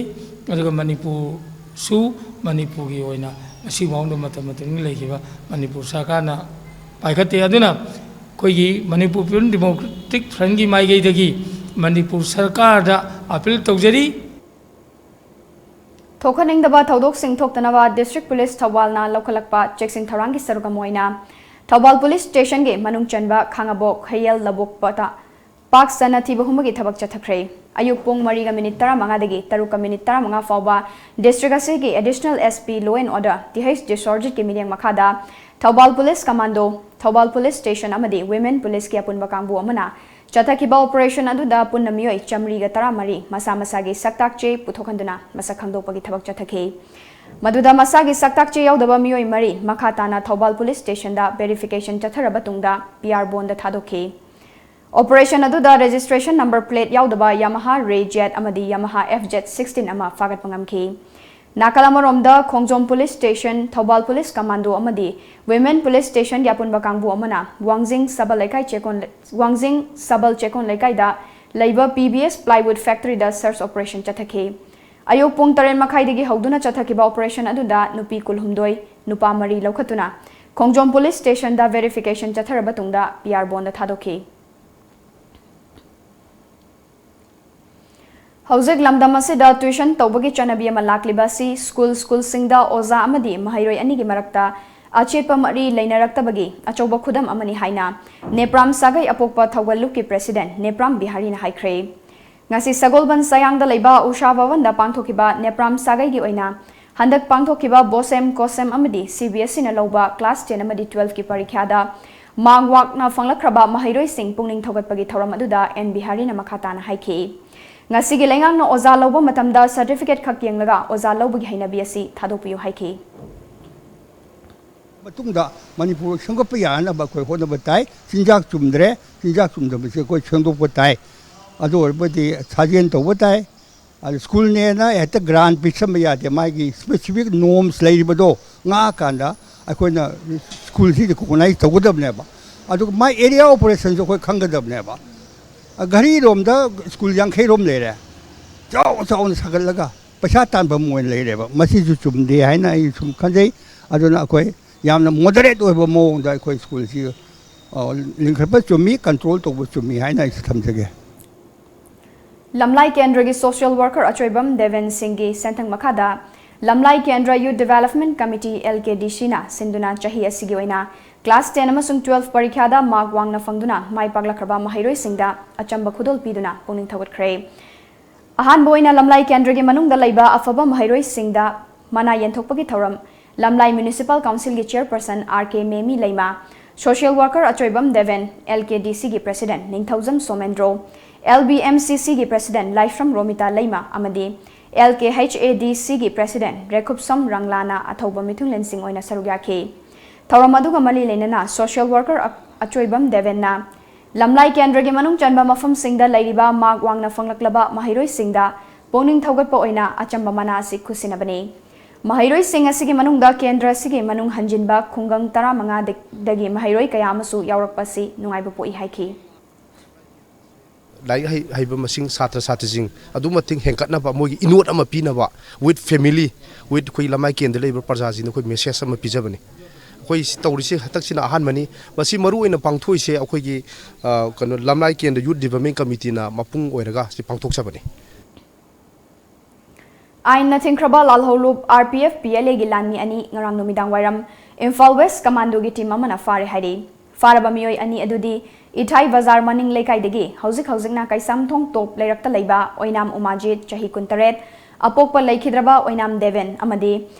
ꯑꯗꯨꯒ ꯃꯅꯤꯄꯨꯔꯁꯨ, ꯃꯅꯤꯄꯨꯔꯒꯤ ꯑꯣꯏꯅ ꯉꯁꯤ ꯐꯥꯎꯗ ꯃꯇꯝ ꯃꯇꯝꯒꯤ ꯂꯩꯈꯤꯕ ꯃꯅꯤꯄꯨꯔ ꯁꯔꯀꯥꯔꯅ ꯄꯥꯏꯈꯠꯇꯦ꯫ ꯑꯗꯨꯅ ꯑꯩꯈꯣꯏꯒꯤ ꯃꯅꯤꯄꯨꯔ ꯄꯤꯄꯜ ꯗꯦꯃꯣꯀ꯭ꯔꯦꯇꯤꯛ ꯐ꯭ꯔꯟꯒꯤ ꯃꯥꯏꯀꯩꯗꯒꯤ ꯃꯅꯤꯄꯨꯔ ꯁꯔꯀꯥꯔꯗ ꯑꯥꯄꯤꯜ ꯇꯧꯖꯔꯤ꯫ ꯊꯣꯛꯍꯟꯅꯤꯡꯗꯕ ꯊꯧꯗꯣꯛꯁꯤꯡ ꯊꯣꯛꯇꯅꯕ ꯗꯤꯁꯇ꯭ꯔꯤꯛ ꯄꯨꯂꯤꯁ ꯊꯧꯕꯥꯜꯅ ꯂꯧꯈꯠꯂꯛꯄ ꯆꯦꯛꯁꯤꯟ ꯊꯧꯔꯥꯡꯒꯤ ꯁꯔꯨꯛ ꯑꯃ ꯑꯣꯏꯅ ꯊꯧꯕꯥꯜ ꯄꯨꯂꯤꯁ ꯁ꯭ꯇꯦꯁꯟꯒꯤ ꯃꯅꯨꯡ ꯆꯟꯕ ꯈꯥꯉꯕꯣꯛ ꯍꯩꯌꯦꯜ ꯂꯧꯕꯨꯛ ꯄꯠꯇ ꯄꯥꯛ ꯆꯟꯅ ꯊꯤꯕ ꯍꯨꯝꯕꯒꯤ ꯊꯕꯛ ꯆꯠꯊꯈ꯭ꯔꯦ꯫ ꯑꯌꯨꯛ ꯄꯨꯡ ꯃꯔꯤꯒ ꯃꯤꯅꯤꯠ ꯇꯔꯥꯃꯉꯥꯗꯒꯤ ꯇꯔꯨꯛꯀ ꯃꯤꯅꯤꯠ ꯇꯔꯥꯃꯉꯥ ꯐꯥꯎꯕ ꯗꯤꯁꯇ꯭ꯔꯤꯛ ꯑꯁꯤꯒꯤ additional S P law and order T H ꯖꯦꯁꯣꯔꯖꯤꯠꯀꯤ ꯃꯤꯠꯌꯦꯡ ꯃꯈꯥꯗ Thoubal police commando, Thoubal police station ꯑꯃꯗꯤ ꯋꯤꯃꯦꯟ ꯄꯨꯂꯤꯁꯀꯤ ꯑꯄꯨꯟꯕ ꯀꯥꯡꯕꯨ ꯑꯃꯅ ꯆꯠꯊꯈꯤꯕ ꯑꯣꯄꯔꯦꯁꯟ ꯑꯗꯨꯗ ꯄꯨꯟꯅ ꯃꯤꯑꯣꯏ ꯆꯥꯃꯔꯤꯒ ꯇꯔꯥꯃꯔꯤ ꯃꯁꯥ ꯃꯁꯥꯒꯤ ꯁꯛꯇꯥꯛ ꯆꯦ ꯄꯨꯊꯣꯛꯍꯟꯗꯨꯅ ꯃꯁꯛ ꯈꯪꯗꯣꯛꯄꯒꯤ ꯊꯕꯛ ꯆꯠꯊꯈꯤ꯫ ꯃꯗꯨꯗ ꯃꯁꯥꯒꯤ ꯁꯛꯇꯥꯛ ꯆꯦ ꯌꯥꯎꯗꯕ ꯃꯤꯑꯣꯏ ꯃꯔꯤ ꯃꯈꯥ ꯇꯥꯅ ꯊꯧꯕꯥꯜ ꯄꯨꯂꯤꯁ ꯁ꯭ꯇꯦꯁꯟꯗ ꯚꯦꯔꯤꯐꯤꯀꯦꯁꯟ ꯆꯠꯊꯔꯕ ꯇꯨꯡꯗ ꯄꯤ ꯑꯥꯔ ꯕꯣꯟꯗ ꯊꯥꯗꯣꯛꯈꯤ꯫ ꯑꯣꯄꯔꯦꯁꯟ ꯑꯗꯨꯗ ꯔꯦꯖꯤꯁꯇ꯭ꯔꯦꯁꯟ ꯅꯝꯕꯔ ꯄ꯭ꯂꯦꯠ ꯌꯥꯎꯗꯕ ꯌꯥꯃꯥꯍꯥ ꯔꯦ ꯖꯦꯠ ꯑꯃꯗꯤ ꯌꯥꯃꯥꯍꯥ ꯑꯦꯐ ꯖꯦꯠ ꯁꯤꯛꯁꯇꯤꯟ ꯑꯃ ꯐꯥꯒꯠꯄ ꯉꯝꯈꯤ꯫ ꯅꯥꯀꯜ ꯑꯃꯔꯣꯝꯗ Khongjom police station, Thoubal police commando ꯑꯃꯗꯤ ꯋꯤꯃꯦꯟ ꯄꯨꯂꯤꯁ ꯁ꯭ꯇꯦꯁꯟꯒꯤ ꯑꯄꯨꯟꯕ ꯀꯥꯡꯕꯨ ꯑꯃꯅ ꯋꯥꯡꯖꯤꯡ ꯁꯕꯜ ꯂꯩꯀꯥꯏ ꯆꯦꯛꯀꯣꯟ, ꯋꯥꯡꯖꯤꯡ ꯁꯕꯜ ꯆꯦꯛꯀꯣꯟ ꯂꯩꯀꯥꯏꯗ ꯂꯩꯕ ꯄꯤ ꯕꯤ ꯑꯦꯁ ꯄ꯭ꯂꯥꯏꯋꯨꯗ ꯐꯦꯛꯇꯔꯤꯗ ꯁꯔꯆ ꯑꯣꯄꯔꯦꯁꯟ ꯆꯠꯊꯈꯤ꯫ ꯑꯌꯨꯛ ꯄꯨꯡ ꯇꯔꯦꯠ ꯃꯈꯥꯏꯗꯒꯤ ꯍꯧꯗꯨꯅ ꯆꯠꯊꯈꯤꯕ ꯑꯣꯄꯔꯦꯁꯟ ꯑꯗꯨꯗ ꯅꯨꯄꯤ ꯀꯨꯜꯍꯨꯝꯗꯣꯏ, ꯅꯨꯄꯥ ꯃꯔꯤ ꯂꯧꯈꯠꯇꯨꯅ ꯈꯣꯡꯖꯣꯝ ꯄꯨꯂꯤꯁ ꯁ꯭ꯇꯦꯁꯟꯗ ꯚꯦꯔꯤꯐꯤꯀꯦꯁꯟ ꯆꯠꯊꯔꯕ ꯇꯨꯡꯗ ꯄꯤ ꯑꯥꯔ ꯕꯣꯟꯗ ꯊꯥꯗꯣꯛꯈꯤ꯫ ꯍꯧꯖꯤꯛ ꯂꯝꯗꯝ ꯑꯁꯤꯗ ꯇ꯭ꯌꯨꯁꯟ ꯇꯧꯕꯒꯤ ꯆꯠꯅꯕꯤ ꯑꯃ ꯂꯥꯛꯂꯤꯕ ꯑꯁꯤ ꯁ꯭ꯀꯨꯜ, ꯁ꯭ꯀꯨꯜꯁꯤꯡꯗ ꯑꯣꯖꯥ ꯑꯃꯗꯤ ꯃꯍꯩꯔꯣꯏ ꯑꯅꯤꯒꯤ ꯃꯔꯛꯇ ꯑꯆꯦꯠꯄ ꯃꯔꯤ ꯂꯩꯅꯔꯛꯇꯕꯒꯤ ꯑꯆꯧꯕ ꯈꯨꯗꯝ ꯑꯃꯅꯤ ꯍꯥꯏꯅ ꯅꯦꯄ꯭ꯔꯥꯝ ꯁꯥꯒꯩ ꯑꯄꯣꯛꯄ ꯊꯧꯒꯜ ꯂꯨꯞꯀꯤ ꯄ꯭ꯔꯦꯁꯤꯗꯦꯟꯠ ꯅꯦꯄ꯭ꯔꯥꯝ ꯕꯤꯍꯥꯔꯤꯅ ꯍꯥꯏꯈ꯭ꯔꯦ꯫ ꯉꯁꯤ ꯁꯒꯣꯜꯕꯟ ꯁꯌꯥꯡꯗ ꯂꯩꯕ ꯎꯁꯥ ꯚꯋꯟꯗ ꯄꯥꯡꯊꯣꯛꯈꯤꯕ ꯅꯦꯄ꯭ꯔꯥꯝ ꯁꯥꯒꯩꯒꯤ ꯑꯣꯏꯅ ꯍꯟꯗꯛ ꯄꯥꯡꯊꯣꯛꯈꯤꯕ ꯕꯣꯁꯦꯝ ꯀꯣꯁꯦꯝ ꯑꯃꯗꯤ ꯁꯤ ꯕꯤ ꯑꯦꯁ ꯏꯅ ꯂꯧꯕ ꯀ꯭ꯂꯥꯁ ꯇꯦꯟ ꯑꯃꯗꯤ ꯇꯨꯋꯦꯜꯐꯀꯤ ꯄꯔꯤꯈ꯭ꯌꯥꯗ ꯃꯥꯔꯛ ꯋꯥꯡꯅ ꯐꯪꯂꯛꯈ꯭ꯔꯕ ꯃꯍꯩꯔꯣꯏꯁꯤꯡ ꯄꯨꯛꯅꯤꯡ ꯊꯧꯒꯠꯄꯒꯤ ꯊꯧꯔꯝ ꯑꯗꯨꯗ ꯑꯦꯟ ꯕꯤꯍꯥꯔꯤꯅ ꯃꯈꯥ ꯇꯥꯅ ꯍꯥꯏꯈꯤ꯫ ꯉꯁꯤꯒꯤ ꯂꯩꯉꯥꯛꯅ ꯑꯣꯖꯥ ꯂꯧꯕ ꯃꯇꯝꯗ ꯁꯔꯇꯤꯐꯤꯀꯦꯠ ꯈꯛ ꯌꯦꯡꯂꯒ ꯑꯣꯖꯥ ꯂꯧꯕꯒꯤ ꯍꯩꯅꯕꯤ ꯑꯁꯤ ꯊꯥꯗꯣꯛꯄꯤꯌꯨ ꯍꯥꯏꯈꯤ꯫ ꯃꯇꯨꯡꯗ ꯃꯅꯤꯄꯨꯔ ꯁꯦꯝꯒꯠꯄ ꯌꯥꯅꯕ ꯑꯩꯈꯣꯏ ꯍꯣꯠꯅꯕ ꯇꯥꯏ꯫ ꯆꯤꯟꯖꯥꯛ ꯆꯨꯝꯗ꯭ꯔꯦ, ꯆꯤꯟꯖꯥꯛ ꯆꯨꯝꯗꯕꯁꯦ ꯑꯩꯈꯣꯏ ꯁꯦꯝꯗꯣꯛꯄ ꯇꯥꯏ꯫ ꯑꯗꯨ ꯑꯣꯏꯔꯕꯗꯤ ꯁꯥꯖꯦꯜ ꯇꯧꯕ ꯇꯥꯏ, ꯑꯗꯨ ꯁ꯭ꯀꯨꯜꯅꯦꯅ ꯍꯦꯛꯇ ꯒ꯭ꯔꯥꯟ ꯄꯤꯁꯟꯕ ꯌꯥꯗꯦ꯫ ꯃꯥꯒꯤ ꯁ꯭ꯄꯦꯁꯤꯐꯤꯛ ꯅꯣꯔꯝꯁ ꯂꯩꯔꯤꯕꯗꯣ ꯉꯥꯛꯑꯀꯥꯟꯗ ꯑꯩꯈꯣꯏꯅ ꯁ꯭ꯀꯨꯜꯁꯤ ꯔꯤꯀꯣꯒꯅꯥꯏꯖ ꯇꯧꯒꯗꯕꯅꯦꯕ꯫ ꯑꯗꯨꯒ ꯃꯥꯏ ꯑꯦꯔꯤꯌꯥ ꯑꯣꯄꯔꯦꯁꯟꯁꯨ ꯑꯩꯈꯣꯏ ꯈꯪꯒꯗꯕꯅꯦꯕ꯫ ꯘꯔꯤꯔꯣꯝꯗ ꯁ꯭ꯀꯨꯜ ꯌꯥꯡꯈꯩꯔꯣꯝ ꯂꯩꯔꯦ, ꯆꯥꯎ ꯆꯥꯎꯅ ꯁꯥꯒꯠꯂꯒ ꯄꯩꯁꯥ ꯇꯥꯟꯐꯝ ꯑꯣꯏꯅ ꯂꯩꯔꯦꯕ꯫ ꯃꯁꯤꯁꯨ ꯆꯨꯝꯗꯦ ꯍꯥꯏꯅ ꯑꯩ ꯁꯨꯝ ꯈꯟꯖꯩ꯫ ꯑꯗꯨꯅ ꯑꯩꯈꯣꯏ ꯌꯥꯝꯅ ꯃꯣꯗꯔꯦꯠ ꯑꯣꯏꯕ ꯃꯑꯣꯡꯗ ꯑꯩꯈꯣꯏ ꯁ꯭ꯀꯨꯜꯁꯤ, ꯑ, ꯂꯤꯡꯈꯠꯄ ꯆꯨꯝꯃꯤ, ꯀꯟꯇ꯭ꯔꯣꯜ ꯇꯧꯕ ꯆꯨꯝꯃꯤ ꯍꯥꯏꯅ ꯑꯩꯁꯨ ꯊꯝꯖꯒꯦ꯫ ꯂꯝꯂꯥꯏ ꯀꯦꯟꯗ꯭ꯔꯒꯤ ꯁꯣꯁꯤꯌꯦꯜ ꯋꯥꯔꯀꯔ ꯑꯆꯣꯏꯕꯝ ꯗꯦꯕꯦꯟ ꯁꯤꯡꯒꯤ ꯁꯦꯟꯊꯪ ꯃꯈꯥꯗ Lamlai Kendra youth development committee, L K D C ꯅ ꯁꯤꯟꯗꯨꯅ ꯆꯍꯤ ꯑꯁꯤꯒꯤ ꯑꯣꯏꯅ ꯀ꯭ꯂꯥꯁ ꯇꯦꯟ ꯑꯃꯁꯨꯡ ꯇꯨꯋꯦꯜꯐ ꯄꯔꯤꯈ꯭ꯌꯥꯗ ꯃꯥꯔꯛ ꯋꯥꯡꯅ ꯐꯪꯗꯨꯅ ꯃꯥꯏ ꯄꯥꯛꯂꯛꯈ꯭ꯔꯕ ꯃꯍꯩꯔꯣꯏꯁꯤꯡꯗ ꯑꯆꯝꯕ ꯈꯨꯗꯣꯜ ꯄꯤꯗꯨꯅ ꯄꯨꯛꯅꯤꯡ ꯊꯧꯒꯠꯈ꯭ꯔꯦ꯫ ꯑꯍꯥꯟꯕ ꯑꯣꯏꯅ ꯂꯝꯂꯥꯏ ꯀꯦꯟꯗ꯭ꯔꯒꯤ ꯃꯅꯨꯡꯗ ꯂꯩꯕ ꯑꯐꯕ ꯃꯍꯩꯔꯣꯏꯁꯤꯡꯗ ꯃꯅꯥ ꯌꯦꯟꯊꯣꯛꯄꯒꯤ ꯊꯧꯔꯝ ꯂꯝꯂꯥꯏ ꯃ꯭ꯌꯨꯅꯤꯁꯤꯄꯥꯜ ꯀꯥꯎꯟꯁꯤꯜꯒꯤ chairperson R K Memi Leima, social worker Achoibam Deben, L K D C ꯒꯤ president Ningthoujam Somendro, L B M C C ꯒꯤ ꯄ꯭ꯔꯦꯁꯤꯗꯦꯟꯠ ꯂꯥꯏꯐ꯭ꯔꯝ ꯔꯣꯃꯤꯇꯥ ꯂꯩꯃ ꯑꯃꯗꯤ L K H A D C ꯒꯤ ꯄ꯭ꯔꯦꯁꯤꯗꯦꯟꯠ ꯔꯦꯈꯨꯞꯁꯝ ꯔꯪꯂꯥꯅ ꯑꯊꯧꯕ ꯃꯤꯊꯨꯡꯂꯦꯟꯁꯤꯡ ꯑꯣꯏꯅ ꯁꯔꯨꯛ ꯌꯥꯈꯤ꯫ ꯊꯧꯔꯝ ꯑꯗꯨꯒ ꯃꯔꯤ ꯂꯩꯅꯅ ꯁꯣꯁꯤꯌꯦꯜ ꯋꯥꯔꯀꯔ ꯑ-, ꯑꯆꯣꯏꯕꯝ ꯗꯦꯕꯦꯟꯅ ꯂꯝꯂꯥꯏ ꯀꯦꯟꯗ꯭ꯔꯒꯤ ꯃꯅꯨꯡ ꯆꯟꯕ ꯃꯐꯝꯁꯤꯡꯗ ꯂꯩꯔꯤꯕ ꯃꯥꯔꯛ ꯋꯥꯡꯅ ꯐꯪꯂꯛꯂꯕ ꯃꯍꯩꯔꯣꯏꯁꯤꯡꯗ ꯄꯨꯛꯅꯤꯡ ꯊꯧꯒꯠꯄ ꯑꯣꯏꯅ ꯑꯆꯝꯕ ꯃꯅꯥ ꯑꯁꯤ ꯈꯨꯠꯁꯤꯟꯅꯕꯅꯤ꯫ ꯃꯍꯩꯔꯣꯏꯁꯤꯡ ꯑꯁꯤꯒꯤ ꯃꯅꯨꯡꯗ ꯀꯦꯟꯗ꯭ꯔ ꯑꯁꯤꯒꯤ ꯃꯅꯨꯡ ꯍꯟꯖꯤꯟꯕ ꯈꯨꯡꯒꯪ ꯇꯔꯥꯃꯉꯥꯗꯒꯤ ꯃꯍꯩꯔꯣꯏ ꯀꯌꯥ ꯑꯃꯁꯨ ꯌꯥꯎꯔꯛꯄ ꯑꯁꯤ ꯅꯨꯡꯉꯥꯏꯕ ꯄꯣꯛꯏ ꯍꯥꯏꯈꯤ꯫ ꯂꯥꯏꯔꯤꯛ ꯍꯩ-, ꯍꯩꯕ ꯃꯁꯤꯡ, ꯁꯥꯇ꯭ꯔ ꯁꯥꯇ꯭ꯔꯤꯁꯤꯡ ꯑꯗꯨꯛꯀꯤ ꯃꯇꯤꯛ ꯍꯦꯟꯒꯠꯅꯕ, ꯃꯣꯏꯒꯤ ꯏꯅꯣꯠ ꯑꯃ ꯄꯤꯅꯕ, with family, with ꯑꯩꯈꯣꯏ ꯂꯝꯂꯥꯏ ꯀꯦꯟꯗ꯭ꯔꯗ ꯂꯩꯔꯤꯕ ꯄ꯭ꯔꯖꯥꯁꯤꯡꯗ ꯑꯩꯈꯣꯏ ꯃꯦꯁꯦꯖ ꯑꯃ ꯄꯤꯖꯕꯅꯤ꯫ ꯑꯩꯈꯣꯏ ꯁꯤ ꯇꯧꯔꯤꯁꯦ ꯍꯟꯗꯛꯁꯤꯅ ꯑꯍꯥꯟꯕꯅꯤ꯫ ꯃꯁꯤ ꯃꯔꯨ ꯑꯣꯏꯅ ꯄꯥꯡꯊꯣꯛꯏꯁꯦ ꯑꯩꯈꯣꯏꯒꯤ, ꯑ, ꯀꯩꯅꯣ, ꯂꯝꯂꯥꯏ ꯀꯦꯟꯗ꯭ꯔ ꯌꯨꯠ ꯗꯤꯕꯦꯂꯞꯃꯦꯟ ꯀꯃꯤꯇꯤꯅ ꯃꯄꯨꯡ ꯑꯣꯏꯔꯒ ꯁꯤ ꯄꯥꯡꯊꯣꯛꯆꯕꯅꯤ꯫ ꯑꯥꯏꯟꯅ ꯊꯤꯡꯈ꯭ꯔꯕ ꯂꯥꯜꯍꯧꯂꯨꯞ R P F P L A ꯒꯤ ꯂꯥꯟꯃꯤ ꯑꯅꯤ ꯉꯔꯥꯡ ꯅꯨꯃꯤꯗꯥꯡ ꯋꯥꯏꯔꯝ ꯏꯝꯐꯥꯜ ꯋꯦꯁ ꯀꯃꯥꯟꯗꯣꯒꯤ ꯇꯤꯝ ꯑꯃꯅ ꯐꯥꯔꯦ ꯍꯥꯏꯔꯤ꯫ ꯐꯥꯔꯕ ꯃꯤꯑꯣꯏ ꯑꯅꯤ ꯑꯗꯨꯗꯤ ꯏꯊꯥꯏ ꯕꯖꯥꯔ ꯃꯅꯤꯡ ꯂꯩꯀꯥꯏꯗꯒꯤ ꯍꯧꯖꯤꯛ ꯍꯧꯖꯤꯛꯅ ꯀꯩꯁꯥꯝꯊꯣꯡ ꯇꯣꯞ ꯂꯩꯔꯛꯇ ꯂꯩꯕ ꯑꯣꯏꯅꯥꯝ ꯎꯃꯥꯖꯤꯠ, ꯆꯍꯤ ꯀꯨꯟꯇꯔꯦꯠ, ꯑꯄꯣꯛꯄ ꯂꯩꯈꯤꯗ꯭ꯔꯕ ꯑꯣꯏꯅꯥꯝ ꯗꯦꯕꯦꯟ ꯑꯃꯗꯤ